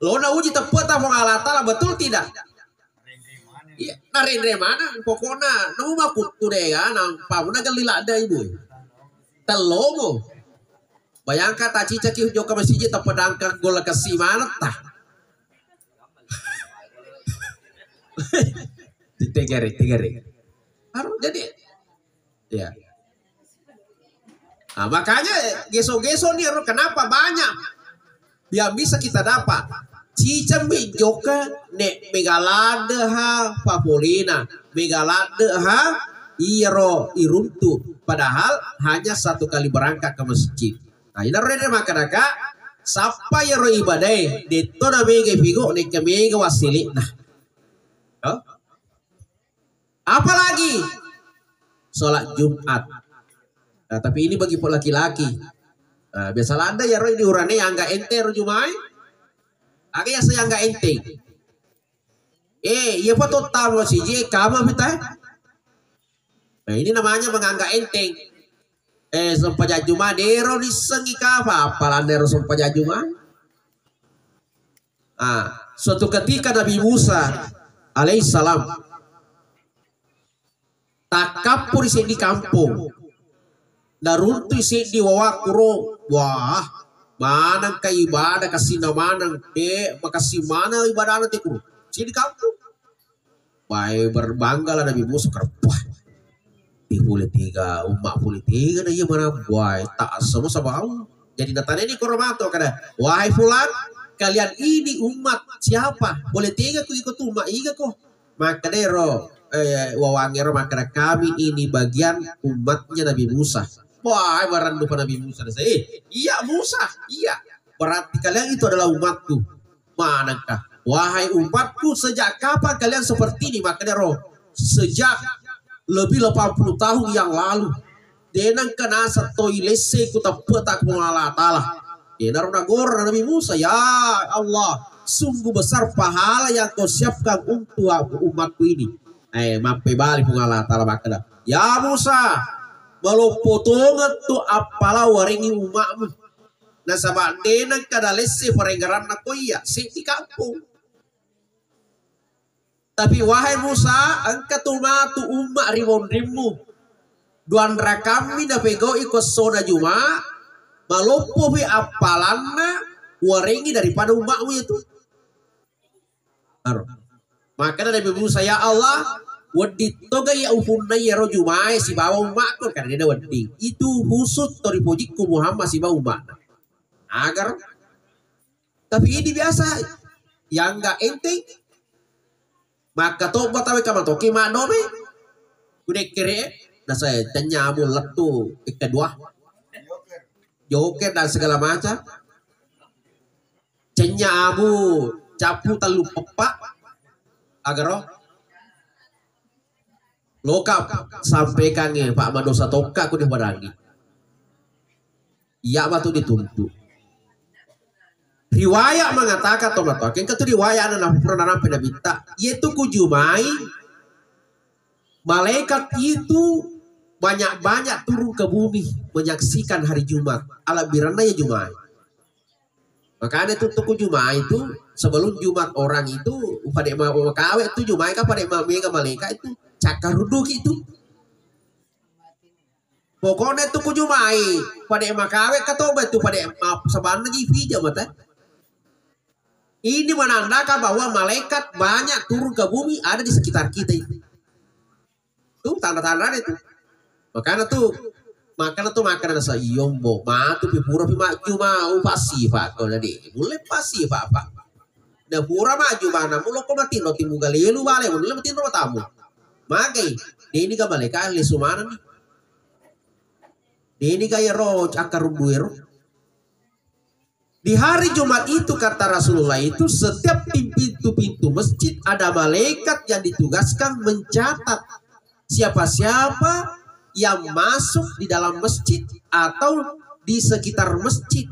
Lo nauji teppe ta Puang Allah Ta'ala, betul tidak? Iya, narenre mana? Pokoknya nau makuttu de ya, nang pamuna gelli ladde ibu. Tellomo. Bayangkan tak cicaki jokka masiji teppe dangkang gol kesi mana ta? Tiga hari, tiga hari. Harus jadi, ya. Nah, makanya geso-geso nih, kenapa banyak yang bisa kita dapat? Cicemmi jokka ne megalade ha papolina, megalade ha iyaro iruntu. Padahal hanya satu kali berangkat ke masjid. Nah, inaro rede makkadaka, sappa iyaro ibadae, detto na mega pigo, nekka mega wassili'na. Oh? Apalagi sholat Jumat. Nah, tapi ini bagi laki-laki. Nah, biasa landa ya roh di urane yang enggak enteng ro Jumai. Aga ya saya enggak enteng. Eh, iya pa totta mo siji kama pita. Nah, ini namanya menganggap enteng. Eh, sempajang Jumai dero nissengi kapa, apalanda ro sempajang Jumai. Ah, suatu ketika Nabi Musa alaihissalam takkappo ri seddi kampong, naruntui seddi wawakkuro, wah, manengka ibadah kassinna maneng, de makassi maneng ibadahna te kuro seddi kampong. Bae berbanggalah Nabi Musa, kerepuah. Di pule tiga, umma pule tiga na iya mana buai tak semua sabau. Jadi nataneni koro mato kada, "Wahai fulan, kalian ini umat siapa? Boleh tiga ku ikut umat iga ko?" Maka dero, eh, wawangero maka kami ini bagian umatnya Nabi Musa. Wah, barandu pa Nabi Musa. Eh, iya Musa, iya. Berarti kalian itu adalah umatku. Manengka, wahai umatku, sejak kapan kalian seperti ini? Makkedaro, sejak lebih delapan puluh tahun yang lalu. Denengka naseng toi lesse ku teppeta ku Puang Allah Ta'ala. Denaro nagoro Nabi Musa, ya Allah, sungguh besar pahala yang kau siapkan untuk umatku ini. Eh, mappebali Puang Allah Ta'ala makkeda, ya Musa, maloppo tongeng tu appala warengi umatmu. Nasaba denengka nalesse parengeranna ko iya, seddi kampong. Tapi wahai Musa, engka tu matu umma ri monrimmu. Duanrakammi napegau'i ko essona Juma, maloppopi appalanna warengi daripada ummamu itu. Aro. Makana Nabi Musa, "Ya Allah, wedding toga iya upunnai iyaro Jumae sibawa ummakku," karena dia wedding. Itu khusus to ripojikku Muhammad sibawa ummakna. Agar, tapi ini biasa yang enggak enteng. Maka toba tawe kama toki madome. Kudekkere, nasa tenyamu lettu kedua. Joker dan segala macam. Cenya abu cappu tellu peppa agaro loka sampaikangnge Pak madosa tokka ku dipadangi. Iya matu dituntu. Riwayat mengatakan to matu, engka tu riwayat ana pura narampe nabitta, yaitu ku Jumai malaikat itu banyak-banyak turun ke bumi menyaksikan hari Jumat. Alabbiranna ya Jumai. Makanya itu tuku Jumai itu sebelum Jumat orang itu pada mau makawe tu Jumai kan pada mau mega malaikat itu cakar ruduki itu. Pokoknya tuku Jumai pada makawe katoba itu pada ma-, sabanna ji pija mata. Ini menandakan bahwa malaikat banyak turun ke bumi ada di sekitar kita itu. Tu tanda-tanda itu. Makana tu, makana tu makana nasa iyombo matu pi pura pi maju mau pasti pak kau jadi mulai pasti pak pak. Dah pura maju mana mulo kau mati roti muga lelu bale mulo mati roti tamu. Magai, deni ga malaika lesu maneng ni. Deni ga yero akkarundu ero. Di hari Jumat itu, kata Rasulullah itu, setiap pin-, pintu-pintu masjid ada malaikat yang ditugaskan mencatat siapa-siapa yang masuk di dalam masjid atau di sekitar masjid.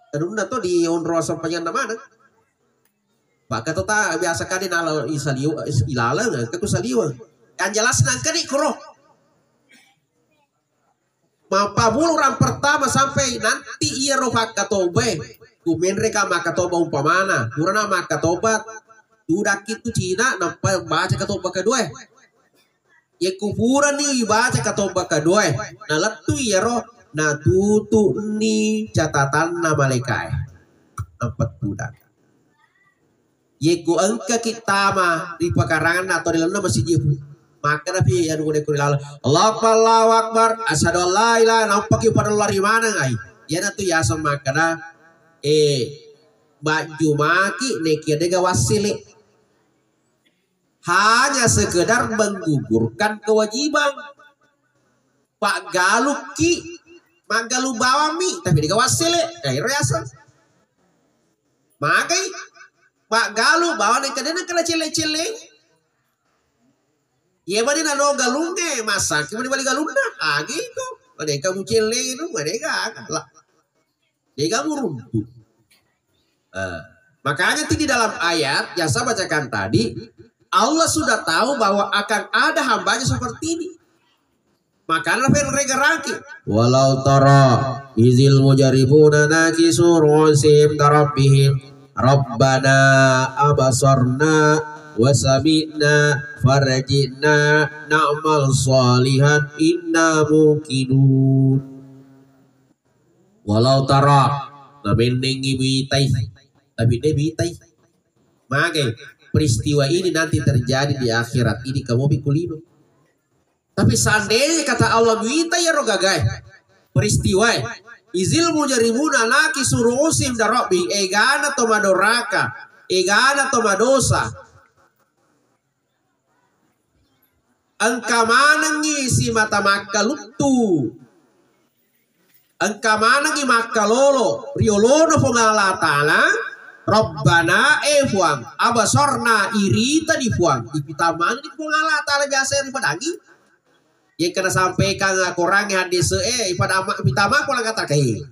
Tenunna to di onro aseng panyanna maneng. Maka to ta biasa kali nala isaliu-, is-, ilaleng, engka ku saliweng. Yang jelas nangka ni kuro. Mappamula urang pertama sampai nanti iyaro fakkatobae. Ku menre ka makkatoba umpamana, purana makkatoba, tudakki tu Cina, nappa baca katoba kedua. Yekku purani baca katoba kedua, nalettu iyaro, natutu'ni catatanna malaikae. Nappa tudang. Yekku engkaki tama ri pekaranganna atau ri lalenna masijie, makkeda pi anu gune ku ri laleng, "Allahu Akbar, Allahu Akbar, asyhadu an la ilaha," nampaki pada lari maneng ai. Iyanatu yaseng makkeda, eh, majjumaki nekia dega wassele. Hanya sekedar menggugurkan kewajiban. Paggalukki, maggalu bawammi, tapi dega wassele, eh, ero yaseng. Magai, paggalu bawang engka dena kena celle-celle. Iya mani nano galungnge, massakki mani bali galunna. Agi itu, mani kamu celle itu, mani gaga. Lah. Dega muruntu. Eh, makanya itu di dalam ayat yang saya bacakan tadi, Allah sudah tahu bahwa akan ada hambanya seperti ini. Makanya penregeraki. Walau tara izil mujrimuna nakisu ru'usihim rabbihim, "Rabbana abasarna wa sami'na farji'na na'mal salihan inna muqinun." Walau tara, namennengi mitai, tapi de mitai. Magai, peristiwa ini nanti terjadi di akhirat ini, kamu bikulino. Tapi seandainya kata Allah mita ya rogagai peristiwa, izil mujrimuna nakisu ru'usihim inda rabbi, egana to madoraka, egana to madosa. Engka manengngi simata makkaluttu. Engka manengngi makkalolo ri olona Puang Allah Ta'ala, Rabbana, eh Puang, abasarna, iritani Puang, ipitama manenni Puang Allah Ta'ala biasa ripadangi. Yengka nasampaikan Korangnge hadis e, ipadama, ipitama ko langkata kai.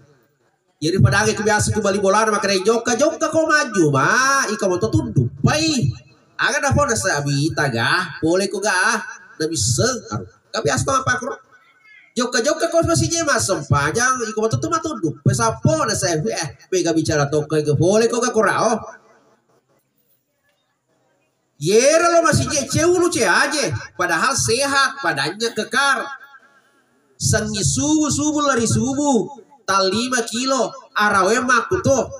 Jadi padangi ku biasa ku bali bolana makkeda, "Jokka-jokka ko maju, ma, iko moto tuddu. Pai, aga dapona sabita ga, pole ko ga, na bisseng." Aru. Ka biasa to apa kro. Jokka-jokka ko masije massempajang, iko moto tu matuddu. Pesappo na saya, eh, mega bicara tokko ke pole ko ga kura, oh. Yero lo masije cewulu ce aje, padahal sehat, badannya kekar. Sengi subuh-subuh lari subuh, tal lima kilo, arawe makkuto.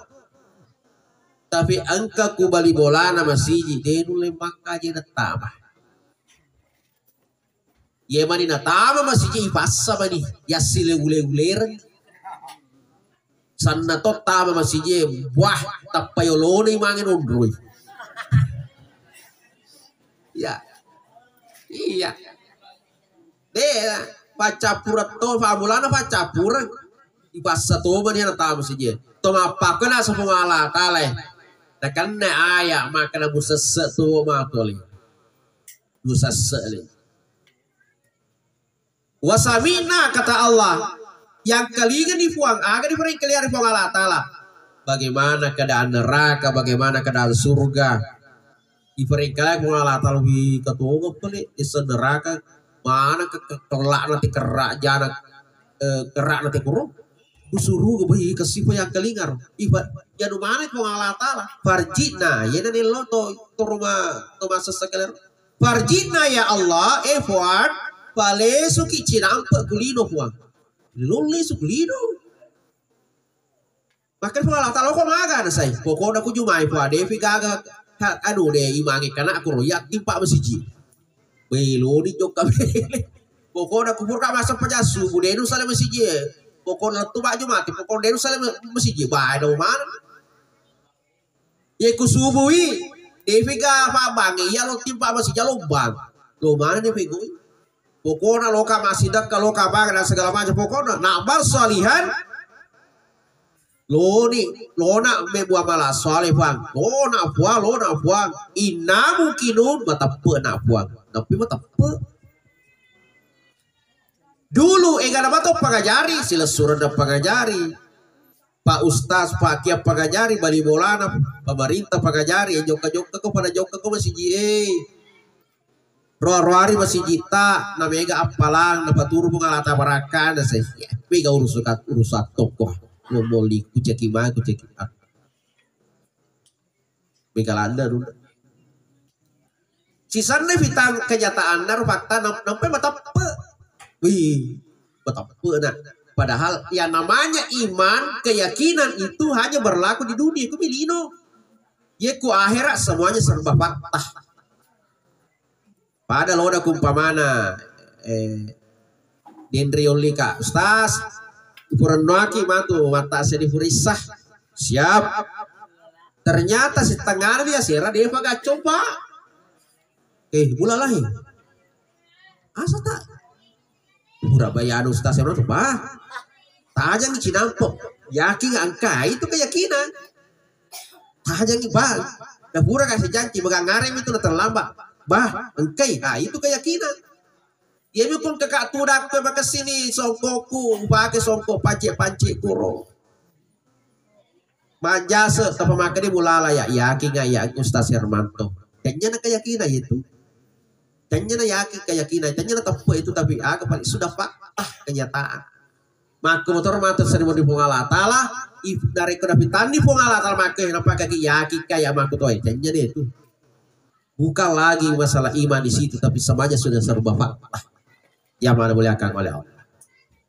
Tapi engka ku bali bolana masiji, de nulle makkaje nattama. Ye mani natama masiji ipassa mani, yassi lewu-lewu lereng. Sanna to tama masiji, wah, tappa yoloni mange nonroi. Ya. Iya. De, paccappureng to, famulana paccappureng. Ipassa to mani natama masiji. To mappakkena sepung Allah Ta'ala. Nakenna aya makkena musesse tu matole. Musesse le. Wasami'na, kata Allah, yang kelingani Puang, aga diperengkaliari Puang Allah Ta'ala. Bagaimana keadaan neraka, bagaimana keadaan surga. Diperengkaliari Puang Allah Ta'ala, wi, ketonga pale, desa neraka, mana ke, ke, kelak nanti kerak jana, eh, kerak nanti kurung. Ku suruga, wih, kesipa yang kelingar. Iba, janu mana Puang Allah Ta'ala. Farji'na, yena nelo to, to rumah, to masa sekeler. Farji'na ya Allah, eh Fuad, palesuki cinampe kulino Puang. Lulli su kulino. Maka Puang Allah Ta'ala ko maga na sai. Pokokna ku jumai Fuad, defi gaga ha, anu de imangi kana kuro, ya timpa masiji. Beloni jokka bele. Pokokna ku purka masa pajasu, bu denu sale masiji. Pokokna lettu baju mati, pokokna denu sale masiji. Bae do mana. Ye ku subui, Defiga pabang, iya lo timpa masih jalobang. Lo mana dia pegoi? Pokokna loka massidekka, loka bagana segala macam. Pokokna nak bang salihan, loni, lona me bua mala saleh, Puang. Lona, Puang, lona, Puang. Inna mukinun mateppe nak, Puang. Tapi mateppe. Dulu egana mato pangajari, silessureng pangajari. Pak Ustaz, Pak Kiai pangajari, bali bolana, pemerintah pangajari, jokka-jokka ko pada jokka ko masiji e. Roa-roari masiji ta, na mega appalang, na paturu Puang Allah Ta'ala barakana, saya. Mega urusan, urusan toko. Lo moli kucaki ma, kucaki. Mega landa dulu. Sisenna fitang kenyataanna ro fakta nam-, nampai mateppe. Wih, mateppe na. Padahal yang namanya iman, keyakinan itu hanya berlaku di dunia, itu milino. Ye ku akhirat semuanya serba fakta. Pada loda kumpamana, eh, denre yolli ka, "Ustaz, upurennoaki matu matta seddi furissa." Siap. Ternyata setengah dia sera dia pakai coba. Eh, bulalahi. Asa tak? Pura bayar ustaz yang tuh, bah. Tajang cinampo. Yakin engka itu keyakinan. Tajang, bah. Dah pura kasih janji, megang ngarem itu terlambat. Bah, engkai. Ah, itu keyakinan. Iya mi pun kekak tudak ke makessini songkokku, upake songkok pancik-pancik kuro. Manjase tapa makkeda bulala ya, yakin nggak ya Ustaz Hermanto? Tanya na keyakinan itu. Tanya na yakin keyakinan, tanya na teppe itu, tapi aga paling sudah fakta kenyataan. Makku motor mata sering mau di Puang Allah Ta'ala, if dari kena pitanni Puang Allah Ta'ala makke, kenapa kaki yakin kayak makku toy? Tanya deh itu. Bukan lagi masalah iman di situ, tapi semuanya sudah serba fakta. Yang mana dimuliakan oleh Allah.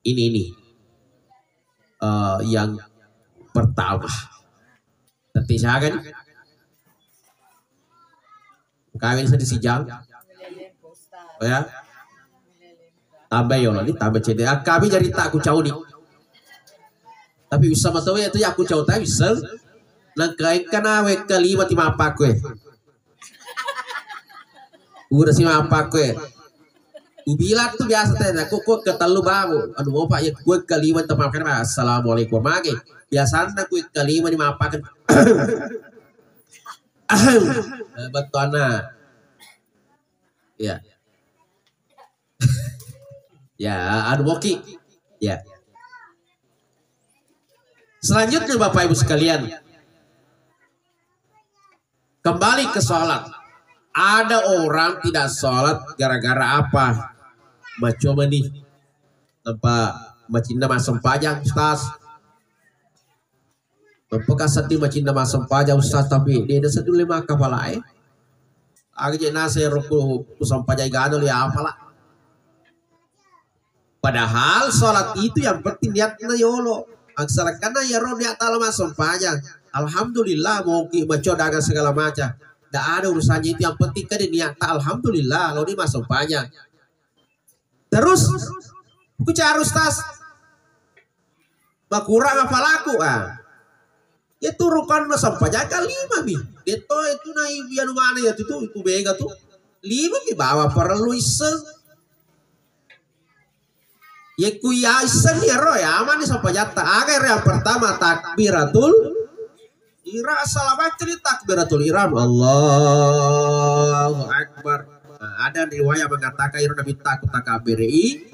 Ini, ini, eh, yang pertama. Tapi saya kan kawin sedih sijang. Oh ya. Tambah ya Allah, ini tambah cedek. Ah, kami jadi tak aku cau nih. Tapi bisa matawa itu ya aku cau tak bisa. Nang kain kana wek kelima ti mapakku eh. Udah si mapakku eh. Ubilang tuh biasa teh, aku kok ketellu babu. Anu mau pak ya kue kelima tempat kan, "Assalamualaikum." Mage. Biasanya kue kelima di mapakan. Eh, betul anak. Ya. Ya, anu moki. Ya. Selanjutnya Bapak Ibu sekalian, kembali ke sholat. Ada orang tidak sholat gara-gara apa? Maco mani. Nampa macinna massempajang, Ustaz. Nampa ka seddi macinna massempajang, Ustaz, tapi de na seddi le makkapalae. Aga je nase ro ku, ku sempajang gano le apala. Padahal sholat itu yang penting niatnya yolo. Aksalakanna yaro niat tala massempajang. Alhamdulillah, moki maco dagang segala macam. Ndak ada urusannya itu, yang penting kan niat ta alhamdulillah, lo ni massempajang. Terus, ku cari Ustaz. Makurang apa laku, ah. Ya tu rukanna sempajang kan lima mi. Deto itu na ibu anu mana ya tu, tu, itu bega tu. Lima mi bawa perlu iseng. Ye ku ya iseng ya ro ya aman ni sampajatta. Aga ro yang pertama takbiratul ihram, assalamualaikum, takbiratul ihram. Allahu Akbar. Nah, ada riwayat mengatakan iro Nabi takut takabiri.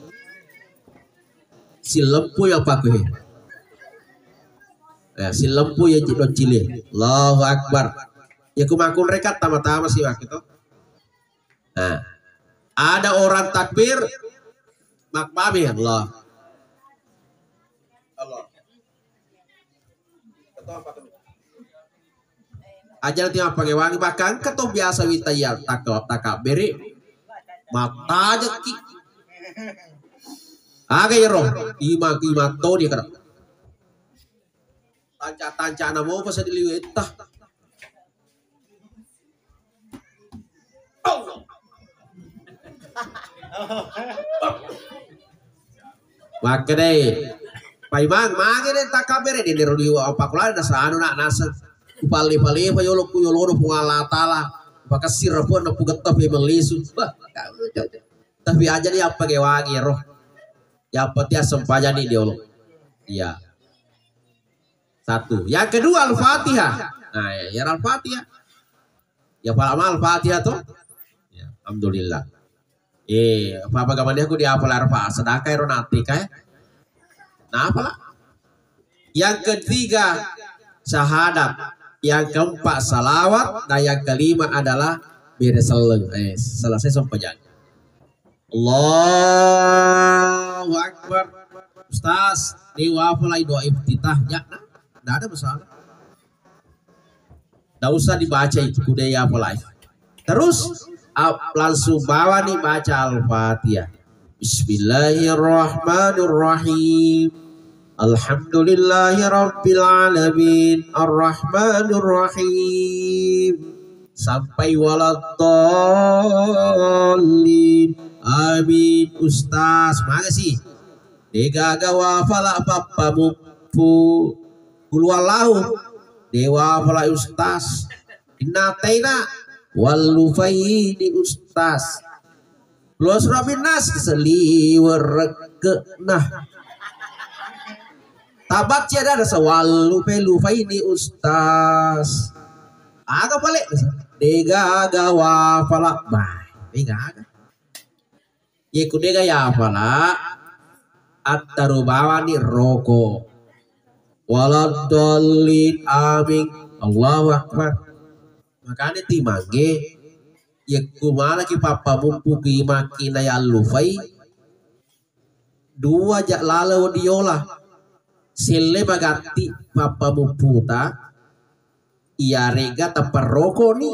Silempu ya paku he. Ya, silempu ya jidon cile. Allahu Akbar. Ya ku makkunrai tama-tama sih waktu itu. Nah, ada orang takbir, makbami Allah. Allah. Aja nanti apa ngewangi, bahkan keto biasa wita ya tak takabiri. Mata jeki. Aga iro, ima ima to dia kena. Tanca-tanca na mopa seddi liwetta. Makkedai, paimang, mage de takabere de nero liwa apa kula na sanu nak naseng. Upale-palepa yolo ku yolodo Puang Allah Taala. Pakessing rapuanna pugetta pe mellisu. Wah, tapi aja ni apa ke wangi ro. Yang penting asempajang ni diolo. Iya. Satu. Yang kedua Al-Fatihah. Nah, ya, ya Al-Fatihah. Ya pala Al-Fatihah tuh. Ya, alhamdulillah. Eh, apa apa gamane aku di apa lar Pak sedekah ro nanti kae. Nah, apa lah? Yang ketiga syahadat, yang keempat salawat, dan yang kelima adalah bere selleng. Eh, selesai sempajang. Allahu Akbar. Ustaz, ni wafalai doa iftitah ya. Nah, tidak ada masalah. Nggak usah dibaca itu, kude ya apalai. Terus ap- langsung bawa nih baca Al-Fatihah. Bismillahirrahmanirrahim. Alhamdulillahirabbil alamin. Arrahmanirrahim. Sampai waladdallin. Amin. Ustaz, makasih. Degaga wafala pappamuppu. Kuluallahu. Dewa wafala ustaz. Inna ataina. Wallufaini ustaz. Los Robin Nas seliwerekkena. Tabat tiada ada sewallu pe lufaini ustaz. Aga pale? Degaga wafala. Bah, degaga. Ye ku dega yafala, attaru bawani roko. Waladdallin, amin. Allahu Akbar. Makanya timange, ye ku malaki pappamuppu ki makki na yallufai, dua ja lalo diola. Selle magatti pappamupputa, iyarega tapparokoni.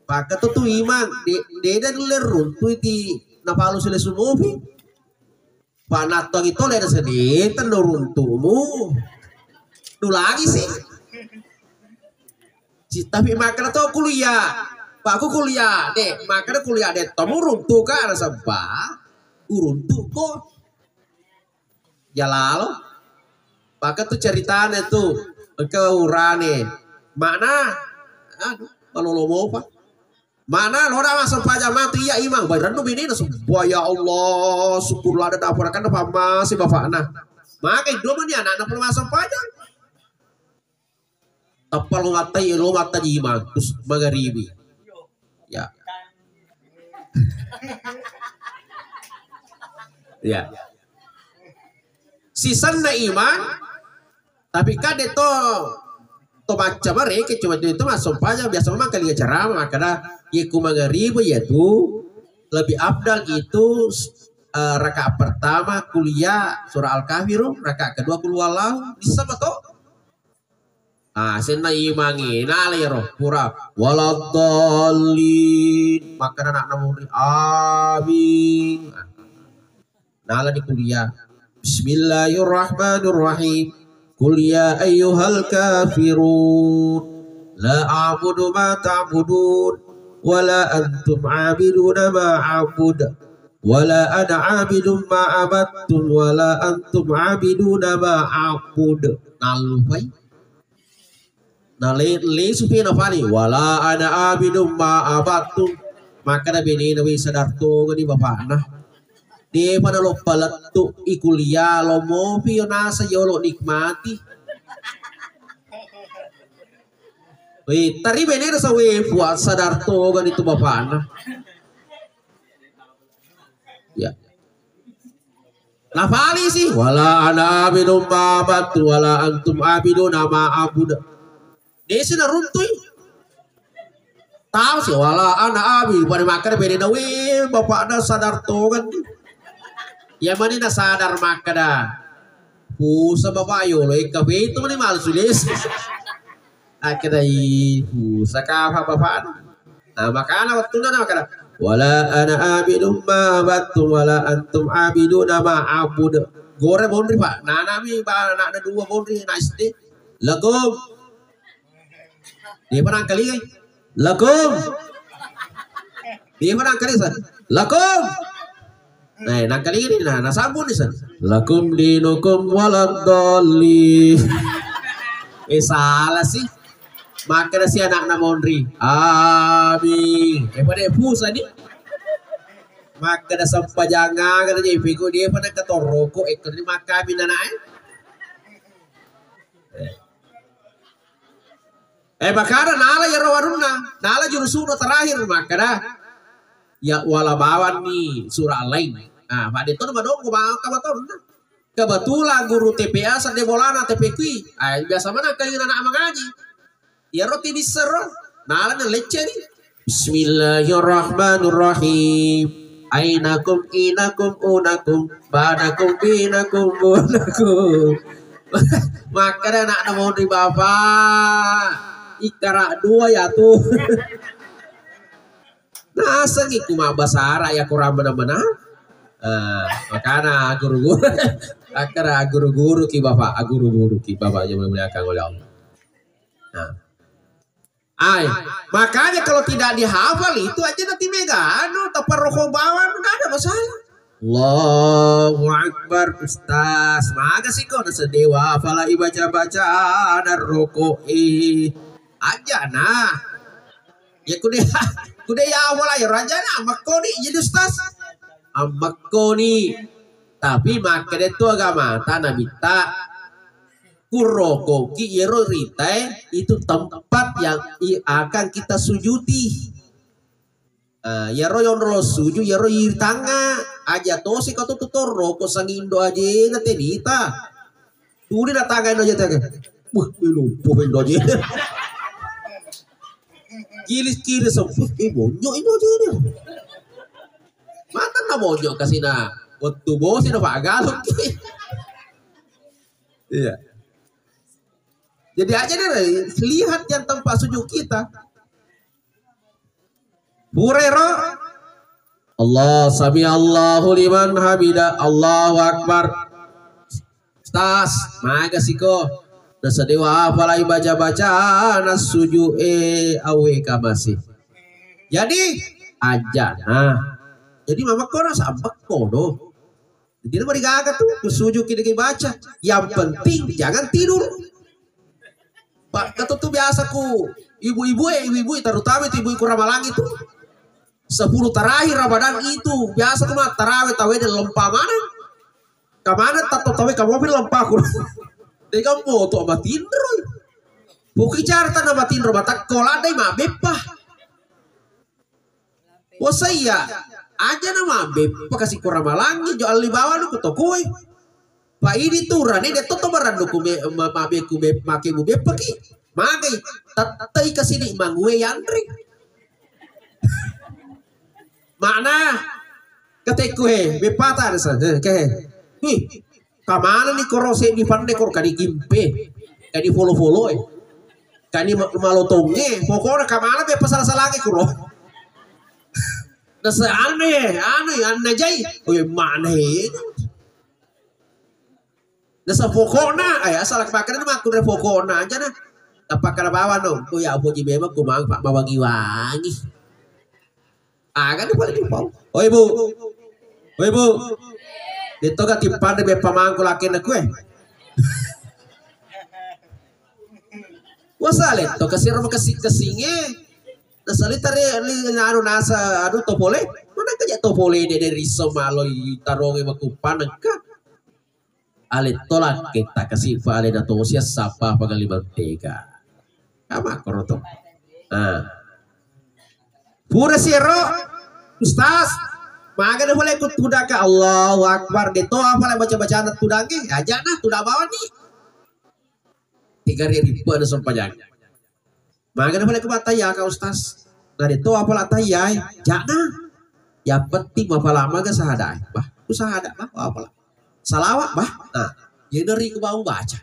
Pakka tu tu imang, de-, deda nulle runtui ti napalu sele sumopi. Panattongi tole na seddi tenno runtumu. Nulagi sih. Si-, tapi makkeda to kuliah. Pak, aku kuliah, dek. Makkeda kuliah, dek. Tomu runtuka nasaba uruntuko. Jalalo. Maka tu ceritane tu, engka urane. Makna, aduh, malolo mopa. Makna loda massempajang matu iya imang, bai rennu binina subba, ya Allah, syukurlah ada dapur kan apa masih bapakna. Maka dua mani anakna pernah massempajang. Tappa lo mattai, lo mattaji imang, terus magaribi. Ya. Ya. Sisenna imang, tapi kan de to, to baca mereka cuma itu, itu masuk aja biasa memang kali ceramah, makanya ya ku magaribi ya tu lebih afdal itu eh, rakaat pertama kuliah surah Al-Kahfi ro, rakaat kedua kul huwallahu, bisa betul? Ah, senna imangi, nala iyaro, pura, waladdallin, makkeda anakna munri, amin. Nala di kuliah. Bismillahirrahmanirrahim. Qul ya ayyuhal kafirun. La a'budu ma ta'budun. Wala antum 'abiduna ma a'bud. Wala ana 'abidun ma 'abadtum. Wala antum 'abiduna ma a'bud. Nallupai. Na le-, lesu pi nafani, wala ana abidum ma abattum. Makkeda benena, we, sadar togani bapakna. Depa naloppa lettu i kuliah, lo mopi yo nasa yolo nikmati. We, tari benena sawe puasa, sadar togani tu bapakna. Ya. Nafalisi, wala ana abidum ma abattu, wala antum abiduna ma abud. Desi naruntui. Tahu si, wala ana abi, pada makkeda bene na, we, bapakna sadar tongan. Ya mani na sadar makkeda. Pusa bapak yolo, eka betu mani malsu desi. Akkedai, pusaka apa bapakna? Nah, makana wettunna na makana, wala ana abidum ma abattum wala antum abiduna ma abud. Gore monri, Pak. Nanami ba anakna dua monri na S D. Lakum. Dia pernah kali. Lakum. Dia pernah kali, San. Lakum. Nah, nangkalini, nah, nasambung ni, San. Lakum dinukum waladdallin. Eh, salah sih. Makkeda si anakna monri, "Amin." Eh, pada pusani. Makkeda sempajang aga na je piko dia pada ketoroko ekor ni makkamin anak eh. Eh, makana nala iyaro warunna, nala jurusuna terakhir makkeda, ya wala bawanni surah lain. Nah, pada itu madongko maka batorna. Kebetulan guru T P A sedde bolana T P Q. Ah, biasa mana kayu anak mengaji. Iyaro tibissero, nala na lecce ni. Bismillahirrahmanirrahim. Ainakum inakum unakum banakum binakum bunakum. Makkeda anakna monri, "Bapak, ikara dua ya tu." Nasengi ku mabbasara ya kurang mena-mena. Eh, makana guru-guru. Akkara guru-guru ki bapak, guru-guru ki bapak yang dimuliakan oleh Allah. Nah. Ai, makanya kalau tidak dihafal itu aja nanti mega anu, taparroko bawang, nggak ada masalah. Allahu Akbar, Ustaz. Maga siko nasedewa, apalagi baca-baca, ada rokok, eh. Aja nah. Ya kude, kude ya wala ya raja na, ammekko ni jadi Ustaz. Ammekko ni. Tapi makkeda tu agama ta nabitta. Kurokoki iyaro ritae itu tempat yang i-, akan kita sujuti. Eh, iyaro yonro lo suju, iyaro iri tangnga. Aja tosi kau tu toroko sangindo ajena tenita. Tuli na tangnga indo aje tega. Wah, lupo indo aje. Kilis-kilis, eh, bonyo indo ajena. Matan na bonyo kasina. Wettu bosi na pagaluki. Iya. Jadi aja deh, lihat yang tempat sujud kita. Purero. Allah, sami Allahu liman hamida. Allahu Akbar. Ustaz, maga siko. Nasedewa apalagi baca-baca, nasuju, eh, awe kamasi. Jadi, aja nah. Jadi mama kau rasa ambek kono. Jadi, mari gaga tu, kusuju ki deki baca. Yang penting jangan tidur. Pak, kata tu biasa ku ibu-ibu eh, ibu-ibu terutama itu ibu-ibu Ramalang itu. Sepuluh terakhir Ramadan itu biasa ku mat tarawih tawe dan lempa mana. Kamana tatto tawe kamu pin lempa ku. Deka moto matinro. Buki carta na matinro matakko ladai ma beppa. Wasaya, aja na mabe, pakasi kurang malangi, jo alli bawang ku tokoe. Pa idi turane de toto barandu ku be, ma-, mabe ku be, make mu beppa ki. Magai, tattai kasini mangue yanre. Mana? Katekku he, beppa ta desa. He, ke he. Hi. Kamana ni koro seddi panne koro kani gimpe, kani folo-folo e, kani ma-, malotonge, pokokna kamana be pasala-salange koro. Nasa anu ye, anu ye, anna jai, oh ye mana he. Nasa pokokna, ay asal makkeda makkunre pokokna aja na. Tapakkara bawang no, oh ya poji memang kumang pak mawangi-wangi. Aga ni pale dipau. Oi, Bu. Oi, Bu. Dito ga tippande beppa mangku lakena kue. Wasale to kasir makasing-kasinge. Nasalita re li anu nasa anu to pole. Mana kaja to pole de de riso maloi taronge makupan engka. Ale tolak kita kasi pale na tosia sapa pangali mantega. Ama koro to. Ah. Pura siro, Ustaz. Maga na pale ku tudang ka Allahu Akbar. De to apa le baca-bacaan tudang e. Aja na tudang bawang ni. Tiga ribu na sempajang. Maga na pale ku battaya ka Ustaz. Na de to apa la tayai. Jana. Yang penting mapala maga sahada. Bah, ku sahada bah, apa la. Salawat bah. Nah, jadi ku bau baca.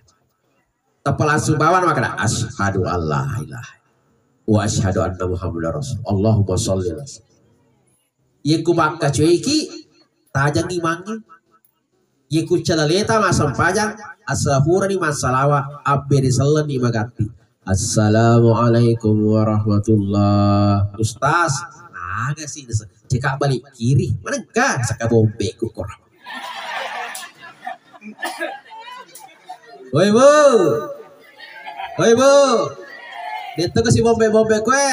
Tappa langsung bawang makkeda, "Asyhadu alla ilaha wa asyhadu anna Muhammadar Rasul. Allahumma shalli ala sayyidina." Iye ku makkacoiki, tajang imangnge. Iye ku calaleta massempajang, asapurani massalawa, abbere sellenni magatti. "Assalamualaikum warahmatullah." Ustaz, aga sih, cekak balik kiri. Manengka, saka bombe ku korang. Woi, Bu. Woi, Bu. Detto ke si bombe-bombe kue.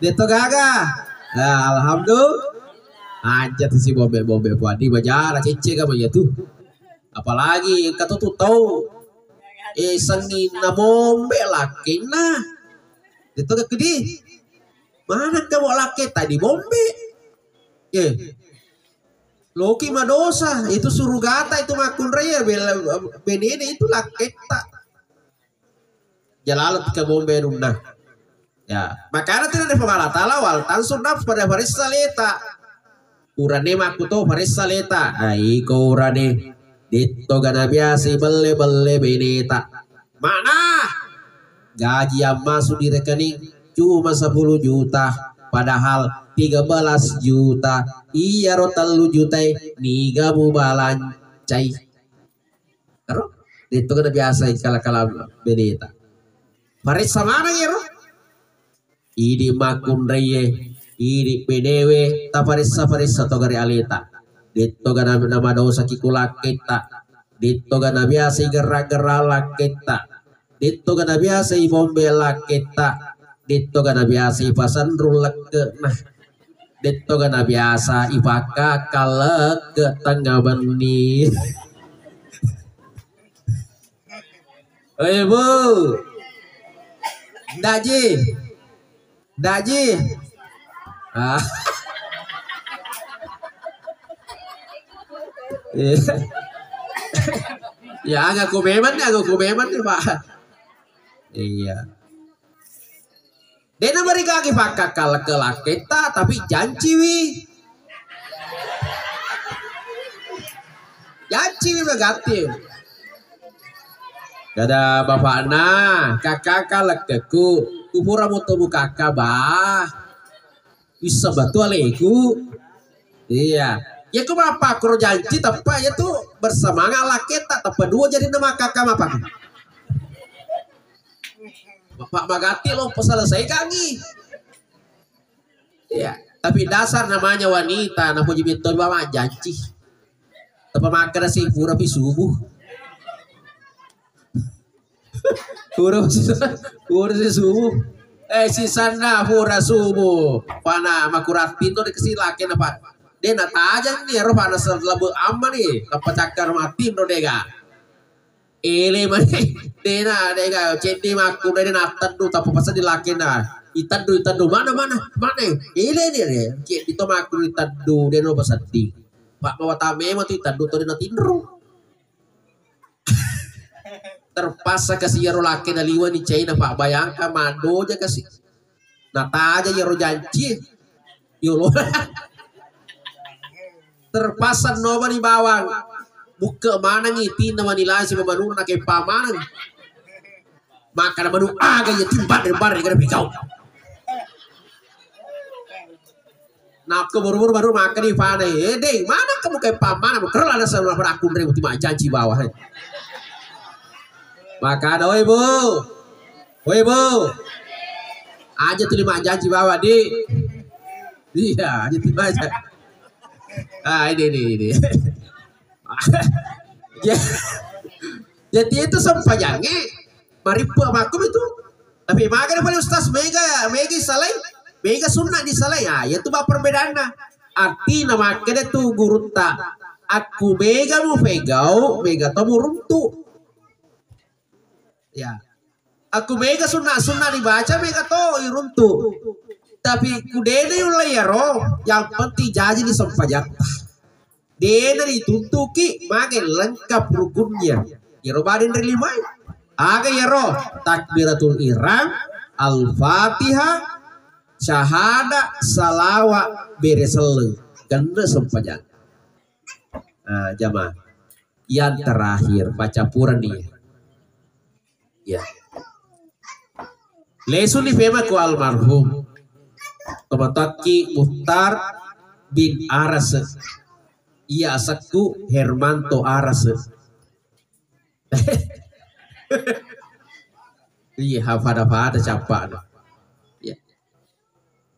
Detto gaga. Nah, alhamdulillah. Aja tu si bombe-bombe kue. Di bajara cece ga maya tu. Apalagi engka tu tau, eh, senging na bombe lakkenna. Itu kekedi. Mana kamu lakke tadi bombe? Eh. Loki madosa, itu surugata itu makkunrai ya bela benene itu lakketta. Jalalo tika bombe anunna. Ya, makana tu dari Allah Taala wal tansur nafs pada faressa leta. Urane makkuto faressa leta. Ai ko urane ditto gana biasa belle-belle beneta. Mana gaji yang masuk di rekening cuma sepuluh juta, padahal tiga belas juta. Iyaro tellu juta niga mubalancai. Ero, detto gana biasa kala-kala beneta. Paressa maneng ero. Idi makkunraie, idi benewe, taparessa-paressa to gare aleta. Detto gana nama dosa ki kulakketta. Detto gana biasa igerra-gerra lakketta. Detto gana biasa ibombe lakketta. Detto gana biasa ipasenru lekkena. Detto gana biasa ipakka kalekke tengnga benni. Oi, Bu. Daji. Daji. Ah. Iya. Ya, agaku memang nih, agaku memang nih, Pak. Iya. Dena merigaki pakkakkalekke lakketta, tapi janciwi. Janciwi magatti. Kada bapakna, kakkaka lekkeku, kupura mutomu kakka, bah. Wissa batu aleku. Iya. Ya ku bapak kuro janci tepa ya tu bersemangat lakketta, tepa dua jadi nama kakka mapa. Bapak magatti lo selesai kangi. Iya, tapi dasar namanya wanita, napoji metto bawang janci. Tepa makkeda si pura pi subuh. Pura si, pura si subuh. Eh, sisanna pura subuh. Pana makurang tinro de kesi laki na, Pak. De natajang ni ero, Pak, naselabe amma ni. Tappa cakkar mati ro dega. Ele mane, dena, dega, cedde makku, dena natteddu, tappa pasa di lakena. Iteddu, iteddu, mana, mana, mana? Ele ni, de. Cedde to makku iteddu, dena pasedding. Pak, mawatang memang tu iteddu, to dena tinro. Terpaksa kasi iyaro lakena liwa ni caina, Pak, bayangkan, maddoja kasi. Nataja iyaro janci. Yolo. Terpaksa nomani bawang. Bukke manengi tinna mani lasi mamanurna keppa maneng. Makkada manu aga iya timbang dari bareng kada pigau. Nakko buru-buru baru makkani pana. Eh, deng, mana kamu keppa mana? Kerla nasa pada aku dari muti majanci bawah. Makkada, oi, Bu. Oi, Bu. Aja tuli majanci bawah, di. Iya, aja tuli majanci. Ah, ini, ini, ini. Ja-, jadi itu sempajangnge marippe makkum itu. Tapi magana pale ustaz, mega, mega salai, mega sunna di salai. Ah, itu bah perbedaanna. Artina makkeda tu gurutta, aku mega mu pegau, mega to muruntu. Ya. Aku mega sunna-sunna dibaca, mega to iruntu. Tapi kudene yulla iyaro, yang penting jaji di sempajatta. Dena dituntuki, mage lengkap rukunnya. Iyaro badeng ri limai. Aga iyaro? Takbiratul ihram, Al-Fatihah, syahada, salawa, bere selleng. Genne sempajang. Ah, jamaah. Yang terakhir, baca pura nih. Ya. Lesuni pema ku almarhum. Tomatakki Muhtar bin Aras. Iya asekku Hermanto Aras. Iya, pada-pada cappa. Ya.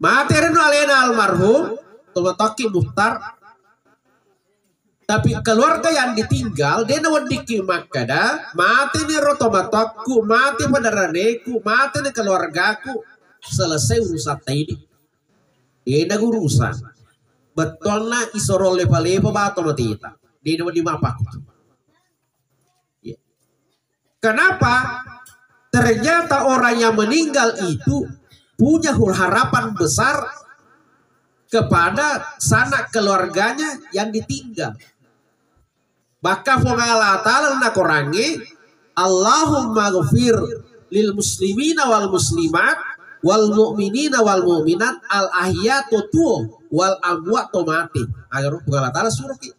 Mate renu alena almarhum, tomatakki Muhtar. Tapi keluarga yang ditinggal, de' naweddikki makkeda, "Mate ni ro tomatoakku, mate padaraneku, mate ni keluargaku, selesai urusan ta ini." De' nagurusan. Bettuanna isoro lepa-lepa bato mateta. De' nawedding mapakku. Ya. Kenapa? Ternyata orang yang meninggal itu punya harapan besar kepada sanak keluarganya yang ditinggal. Bahkan Puang Allah Ta'ala nakorangi, "Allahumma ghafir lil muslimina wal muslimat wal mu'minina wal mu'minat al ahya to tuo wal amwat to mate." Agar Puang Allah Ta'ala suruh ki.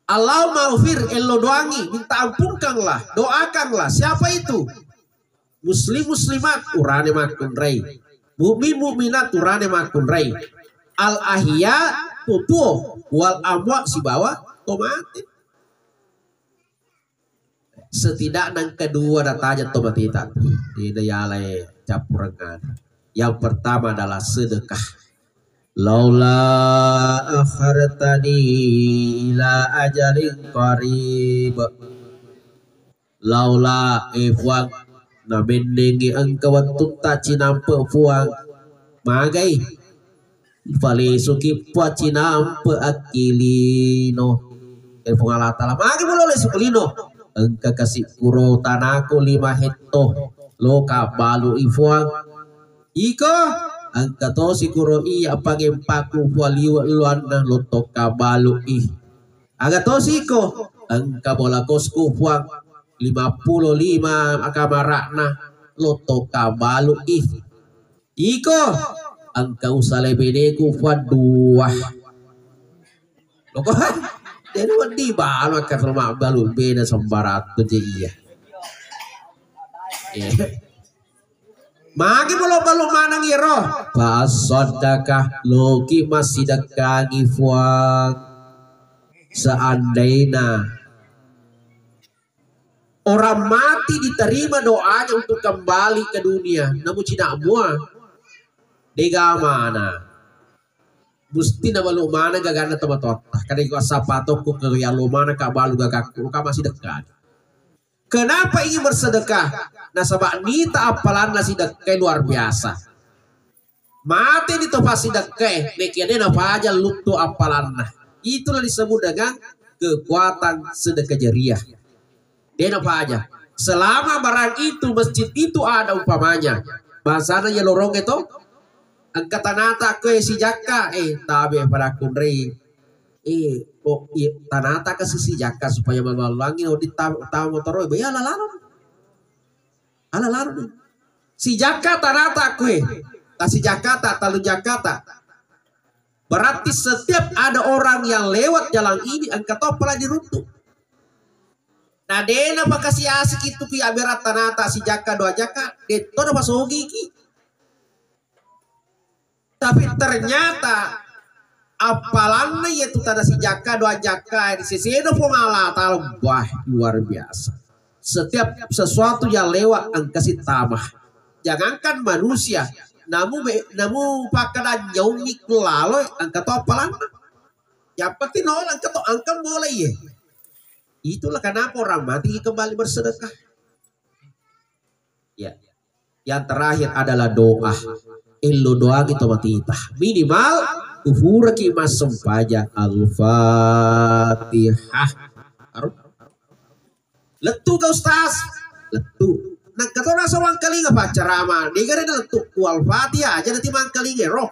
Allahumma ghafir, ello doangi, minta ampunkanlah, doakanlah. Siapa itu? Muslim muslimat, urane makkunrai. Mukmin mukminat, urane makkunrai. Al ahya, tutuo, wal amwat, sibawa to mate. Setidaknya engka dua nataja to mateta. Ina yalai campurengan. Yang pertama adalah sedekah. "Laula akhartani ila ajalin qarib." Laula, eh Puang, namennengi engka wettutta cinampe Puang. Magai? Falesuki Puang cinampe akkilino. Eh Puang Allah Ta'ala, magi mulo lesu lino? Engka kasi kuro tanaku lima hetto. Lo kabbalu i Puang. Iko, engka tosi kuro iya pangempaku Puang liwe luanna lotto kabbalu i. Aga tosi iko, engka bola kosku Puang lima puluh lima akamara'na lotto kabbalu i. Iko, engka usale beneku Puang dua. Loko, jadi wedding balu akka mabbalu bena sembarang tu je iya. Eh. Magi balu-balu maneng iyaro? Fasadakah, loki massidekkangi Puang. Seandaina orang mati diterima doanya untuk kembali ke dunia, namu cina mua, dega mana? Musti nabalu mana gaganna tomatoatta. Kada iko asapa tokko ke yalo mana ka balu gagakku, ka massidekka. Kenapa ingin bersedekah? Nasaba nita appalanna sidekkai luar biasa. Mate ni to passidekkai, nekia de napaja luttu appalanna. Itulah disebut dengan kekuatan sedekah jariah. De napaja. Selama barang itu, masjid itu ada umpamanya, bangsana ya lorong itu, engka tanata kue sijakka, eh, tabe pada kunrei. Eh, oh, iya, tanata ke sisi jakka supaya maluang-luangi, oh, di ta-, tamu motoro, ya, ala laro. Ala laro. Si jakka tanata kue. Ta si jakka ta, talu jakka ta. Berarti setiap ada orang yang lewat jalan ini, engka to pala diruntu. Nah, dena pakasiasi kitu pi abera tanata si jakka dua jakka, detto na pasogi ki. Tapi ternyata appalanna iya tu tana sijakka, dua jakka, di sesena Puang Allah Ta'ala, wah, luar biasa. Setiap sesuatu yang lewat engka sitama. Jangankan manusia, namu be-, namu pakkada nyaungi kulalo engka to appalanna. Yang penting nola engka to, engka mulai ye. Itulah kenapa orang mati kembali bersedekah. Ya. Yang terakhir adalah doa. Ello doangi to matita. Minimal ufuraki massempajang. Al-Fatihah. Aro? Lettu ka Ustaz? Lettu. Nangka to rasa wangkalinga paccarama. Degare na lettu ku Al-Fatihah aja nanti mangkalinga ro.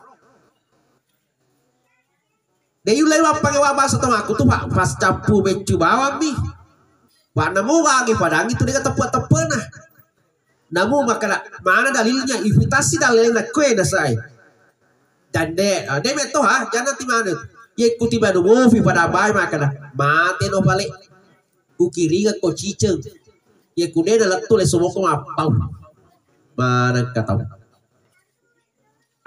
De yullei wappangewa basa to makkutu, Pak, pas cappu beccu bawammi. Pak, namu wangi padangi tu dega teppe-teppena. Namu makkada, mana dalilnya? Ifitasi dalilna kue nasai. Dan de, ah, de metto ha, jangan ti mana. Ye kuti banu mofi pada bai makkada, mate no pale. Kukiringa ko ciceng. Ye kudena lettu le somoko mappau. Mana katau.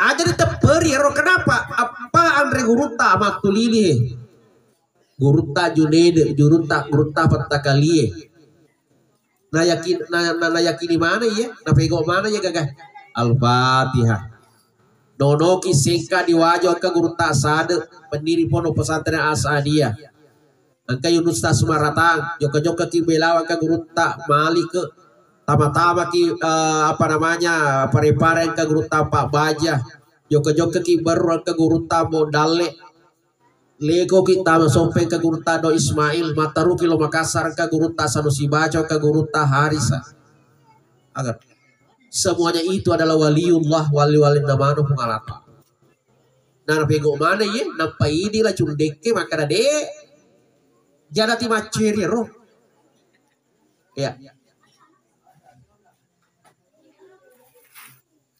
Aja ditepperi ero, kenapa? Apa anre gurutta makkuli e? Gurutta Junede, gurutta, gurutta Pattakalie. Na yakin, na, na, na yakini mana iya? Na pego mana iya gaga? Al-Fatihah. Nonoki Sengka di Wajo engka gurutta Sade, pendiri Pondok Pesantren Al-Sa'adiyah. Engka Yunus Tasmaratang, jokka-jokka ki Belawa engka gurutta Malik, tama-tama ki, eh, apa namanya, Pare-Pare engka gurutta Pak Baja, jokka-jokka ki Berro engka gurutta Mo Dalle, leko ki tama Soppeng engka gurutta Do Ismail, mataruki lo Makassar engka gurutta Sanusi Baco engka gurutta Harisa. Agar semuanya itu adalah waliullah, wali-wali namano Puang Allah Ta'ala. Nah, napego mana ye, nappa idi la cundekke makkada de, jadati macceri ro. Ya.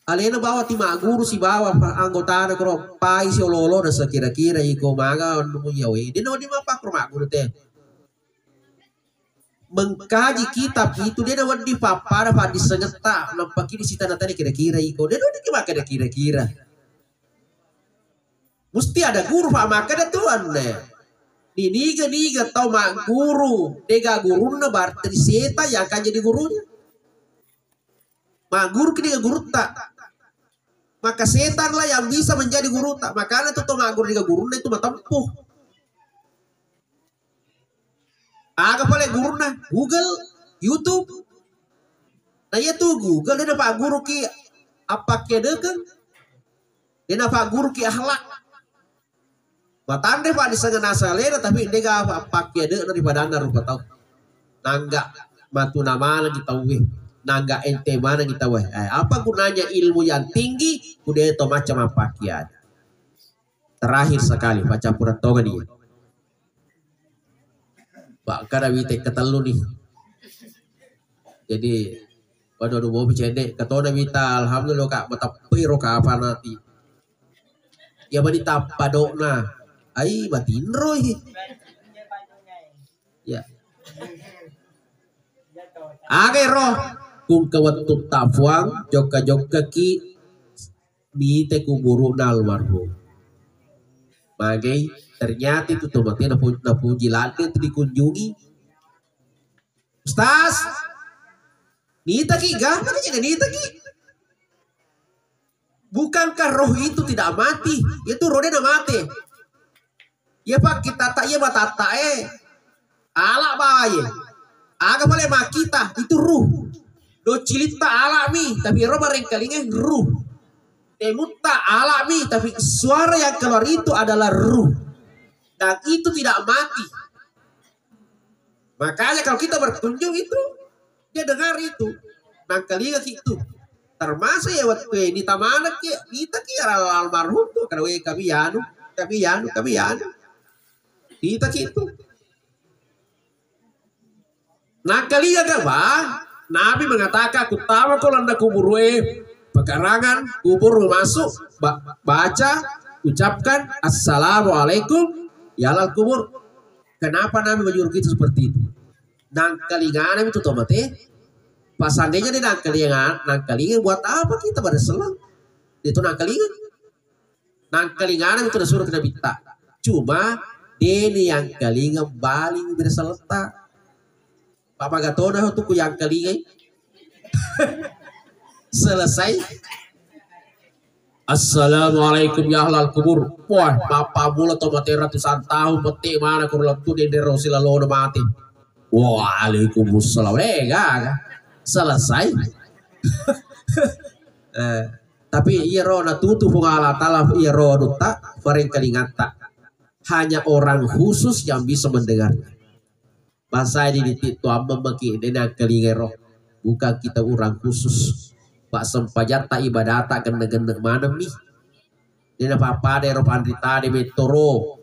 Alena bawa ti magguru sibawa pa-, anggotana koro pai si olo-olo na sekira-kira iko maga anu yawe. Dena wedding mappakro magguru te. Mengkaji kitab itu dena wedding pappada paddissengetta, nampakini sitana tadi kira-kira iko. Dena wedding makkada kira-kira. Musti ada guru, Pak, makkeda tu anne. Di niga-niga tau magguru, dega gurunna, berarti setan yang akan jadi gurunya. Magguru ki dega gurutta. Maka setan lah yang bisa menjadi gurutta. Makanya tu tau magguru dega gurunna itu matempuh. Aga pale gurunna? Google, YouTube. Nah, iya tu Google, dia dapat guru ki apa kedekeng. Dia dapat guru ki akhlak. Matanre, Pak, di sengena salera, tapi dia gak apa, apa kedekna di padanna rupa tau. Nangga matu nama lagi tau, eh. Nangga ente mana kita, weh. Eh, apa gunanya ilmu yang tinggi? Kude to macam apa kian. Terakhir sekali, baca pura tonga dia. Pak, kada wita ketellu nih. Jadi, waduh, aduh, mau cedek. Ketona wita, alhamdulillah, Kak, matappi ro kapang nanti. Ya, mani tappa dokna. Ai, matinroi. Ya. Aga ero, kung ke wettu tafuang, jokka-jokka ki, mite kuburu'na almarhum. Magai, ternyata itu tomate napu-, napuji ladde tu dikunjungi. Ustaz, nitaki ga? Mana jadi nitaki? Bukankah roh itu tidak mati? Itu rohnya udah mati. Iya, Pak, kita tak iya matatta, eh. Ala baye. Aga pale makkita, itu ruh. Docilitta alami, tapi ero marengkalinga ruh. Temutta alami, tapi suara yang keluar itu adalah ruh. Dan itu tidak mati. Makanya kalau kita berkunjung itu, dia dengar itu. Nangkalinga ki itu. Termasuk ya waktu ini tamanaki, kita ki al-, almarhum tuh, kalau kami anu, kami anu, kami anu. Kita ki itu. Nangkalinga ga, Pak? Nabi mengatakan, "Kuttama ko landa kubur we, pekarangan kubur masuk, ba-, baca, ucapkan, 'Assalamualaikum ya alal kubur.'" Kenapa Nabi menyuruh kita seperti itu? Nangkalinga Nabi itu tomate. Pas seandainya dia nangkalinga, nangkalinga buat apa kita pada selang? Itu nangkalinga. Nangkalingana itu nasuro kena bitta. Cuma deni yang kalinga baling bersaletta. Papa gatona tu ku yang kalinga. Selesai. Assalamualaikum ya ahlal kubur. Wah, bapak mula to mate ratusan tahun, pete mana kurang tu dendero silalona mate. Waalaikumsalam. Eh, gaga. Selesai. Eh, tapi iyaro natutu Puang Allah Ta'ala iyaro anutta, parengkalingatta. Hanya orang khusus yang bisa mendengarnya. Bangsa di titik tu amma maki dena kalinga ro. Bukan kita orang khusus. Pak sempajatta ibadata genne-genne maneng mi. Dena pappada ro panrita de metto ro.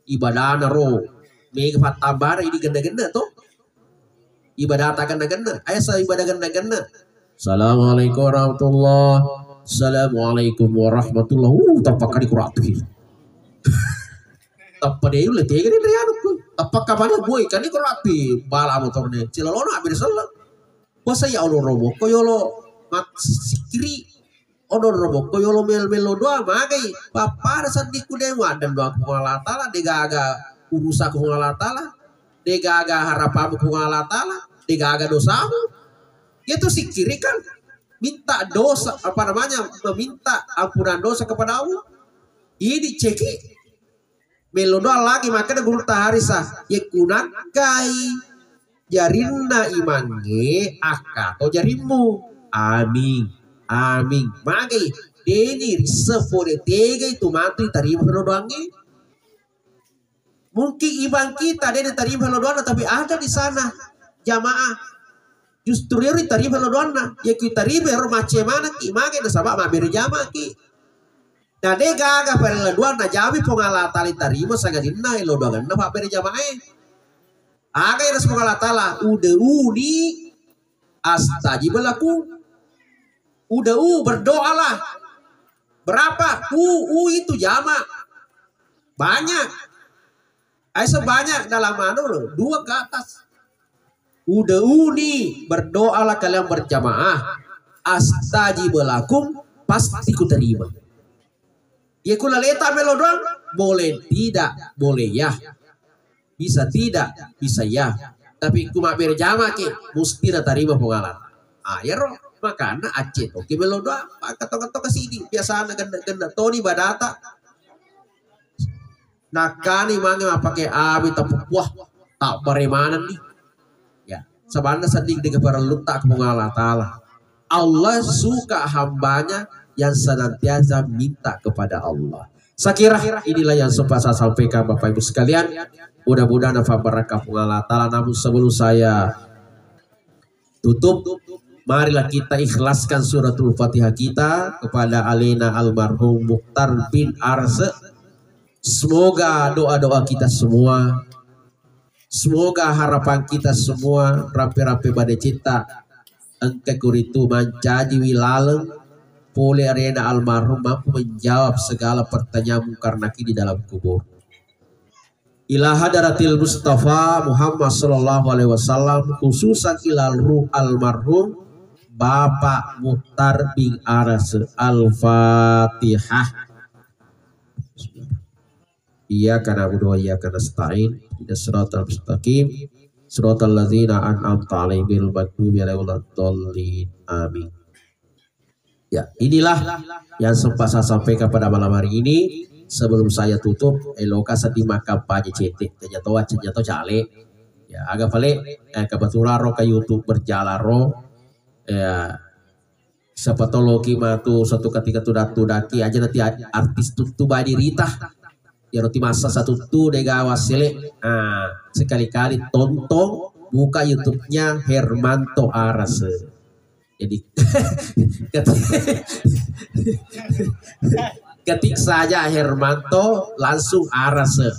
Ibadana ro. Mega pattambara idi genne-genne to. Ibadata genne-genne. Ayo sa ibadah genne-genne. Assalamualaikum warahmatullah. Assalamualaikum warahmatullah. Uh, tappa kali kuratu. Tappa de ulle tega de rianu ku. Tappa kapana boy kani kuratu. Bala motor de. Cilalona abis selesai. Puasa ya Allah romo. Ko yolo mat sikiri. Ono robokko yolo mel-, melo doa magai. Pappada seddikku de waddeng doa ku Puang Allah Ta'ala, de gaga urusaku Puang Allah Ta'ala, de gaga harapamu Puang Allah Ta'ala, de gaga dosamu. Itu sikkiri kan. minta dosa, apa namanya, meminta ampunan dosa kepada Allah. Ini ceki. Melo doang lagi, makanya guru Taharisa, yekkunakkai jarinna imangnge, akkato jarimmu. Amin. Amin. Magai, deni risse pole tegai tu matu tarima melo doangnge. Mungkin imang kita de' diterima lo doanna, tapi ada di sana jamaah justru ero diterima lo doanna. Ya ki tarima ero macemana ki, mage nasaba mabbere jamaah ki. Na de' gaga pale lo doanna, jami Puang Allah Taala tarima sangadinna lo doanna mabbere jamaah e. Aga ero Puang Allah Taala, ud'uni astajib lakum. Ud'u, berdoalah. Berapa? U, u itu jamak. Banyak. Ai sebanyak dalam anu loh, dua ke atas. Ud'uni, berdoalah kalian berjamaah. Astajib lakum, pasti kuterima. Ye ku laleta melo doang, boleh tidak, boleh ya. Bisa tidak, bisa ya. Tapi ku mabbere jamaah ki, musti natarima Puang Allah. Ah, yero, makana acce toki melo doang, pakkato-kato ke sini. Biasana genne-genne toni badata. Nakkani mange mappake ami tapukkuah, tabbare manenni. Ya, sabanna sedding de' gaparellutta ko Puang Allah Taala. Allah suka hambanya yang senantiasa minta kepada Allah. Saya kira inilah yang sempat saya sampaikan Bapak Ibu sekalian. Mudah-mudahan dapat berkah Puang Allah Taala. Namun sebelum saya tutup, marilah kita ikhlaskan suratul Fatihah kita kepada alena almarhum Mukhtar bin Arse. Semoga doa-doa kita semua, semoga harapan kita semua, rape-rape bade cita, engka kuritu mancaji wilaleng pole arena almarhum mampu menjawab segala pertanyaan mungkar nakir di dalam kubur. Ila hadratil Mustafa Muhammad sallallahu alaihi wasallam, khususan ila ruh almarhum Bapak Mukhtar bin Aras. Al-Fatihah. Iyyaka na'budu wa iyyaka nasta'in. Ihdinas siratal mustaqim. Siratal ladzina an'amta 'alaihim ghairil maghdubi 'alaihim waladdallin. Amin. Ya, inilah yang sempat saya sampaikan pada malam hari ini. Sebelum saya tutup, eloka seddi makkampanye cete. Tanya to, tanya to cale. Ya, aga pale, eh, kebetulan ro ke YouTube berjalan ro. Ya, siapa tahu loki matu satu ketika tudak-tudaki aja nanti a-, artis tuttu badi rita. Iyaro ti massa satuttu de' gaga wassele. Ah, sekali-kali tonton, buka YouTube-nya Hermanto Arase. Jadi ketik, ketik saja Hermanto, langsung Arase.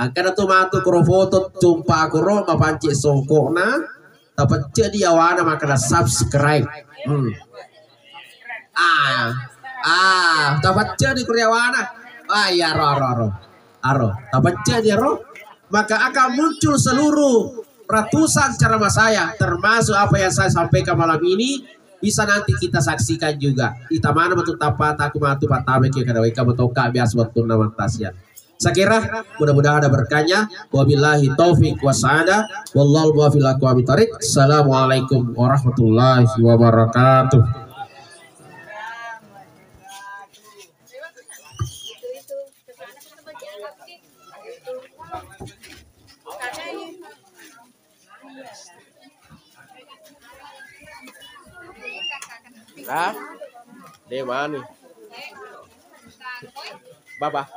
Angkana tu matu kuro foto tumpa kuro mapanci songkokna, tapecce di awana makkeda subscribe. Hmm. Ah, ah, tapecce di kuri awana. Ah, iya, ro, ro, ro. Aro, tapecce di ro. Maka akan muncul seluruh ratusan ceramah saya, termasuk apa yang saya sampaikan malam ini, bisa nanti kita saksikan juga. Itamana matu tappa taku matu patame ke kada weka matoka biasa waktu nama tasian. Saya kira mudah-mudahan ada berkahnya. Wabillahi taufik wasada. Wallahul muwaffiq ila aqwamit thariq. Assalamualaikum warahmatullahi wabarakatuh. Hah? De' mani. Baba.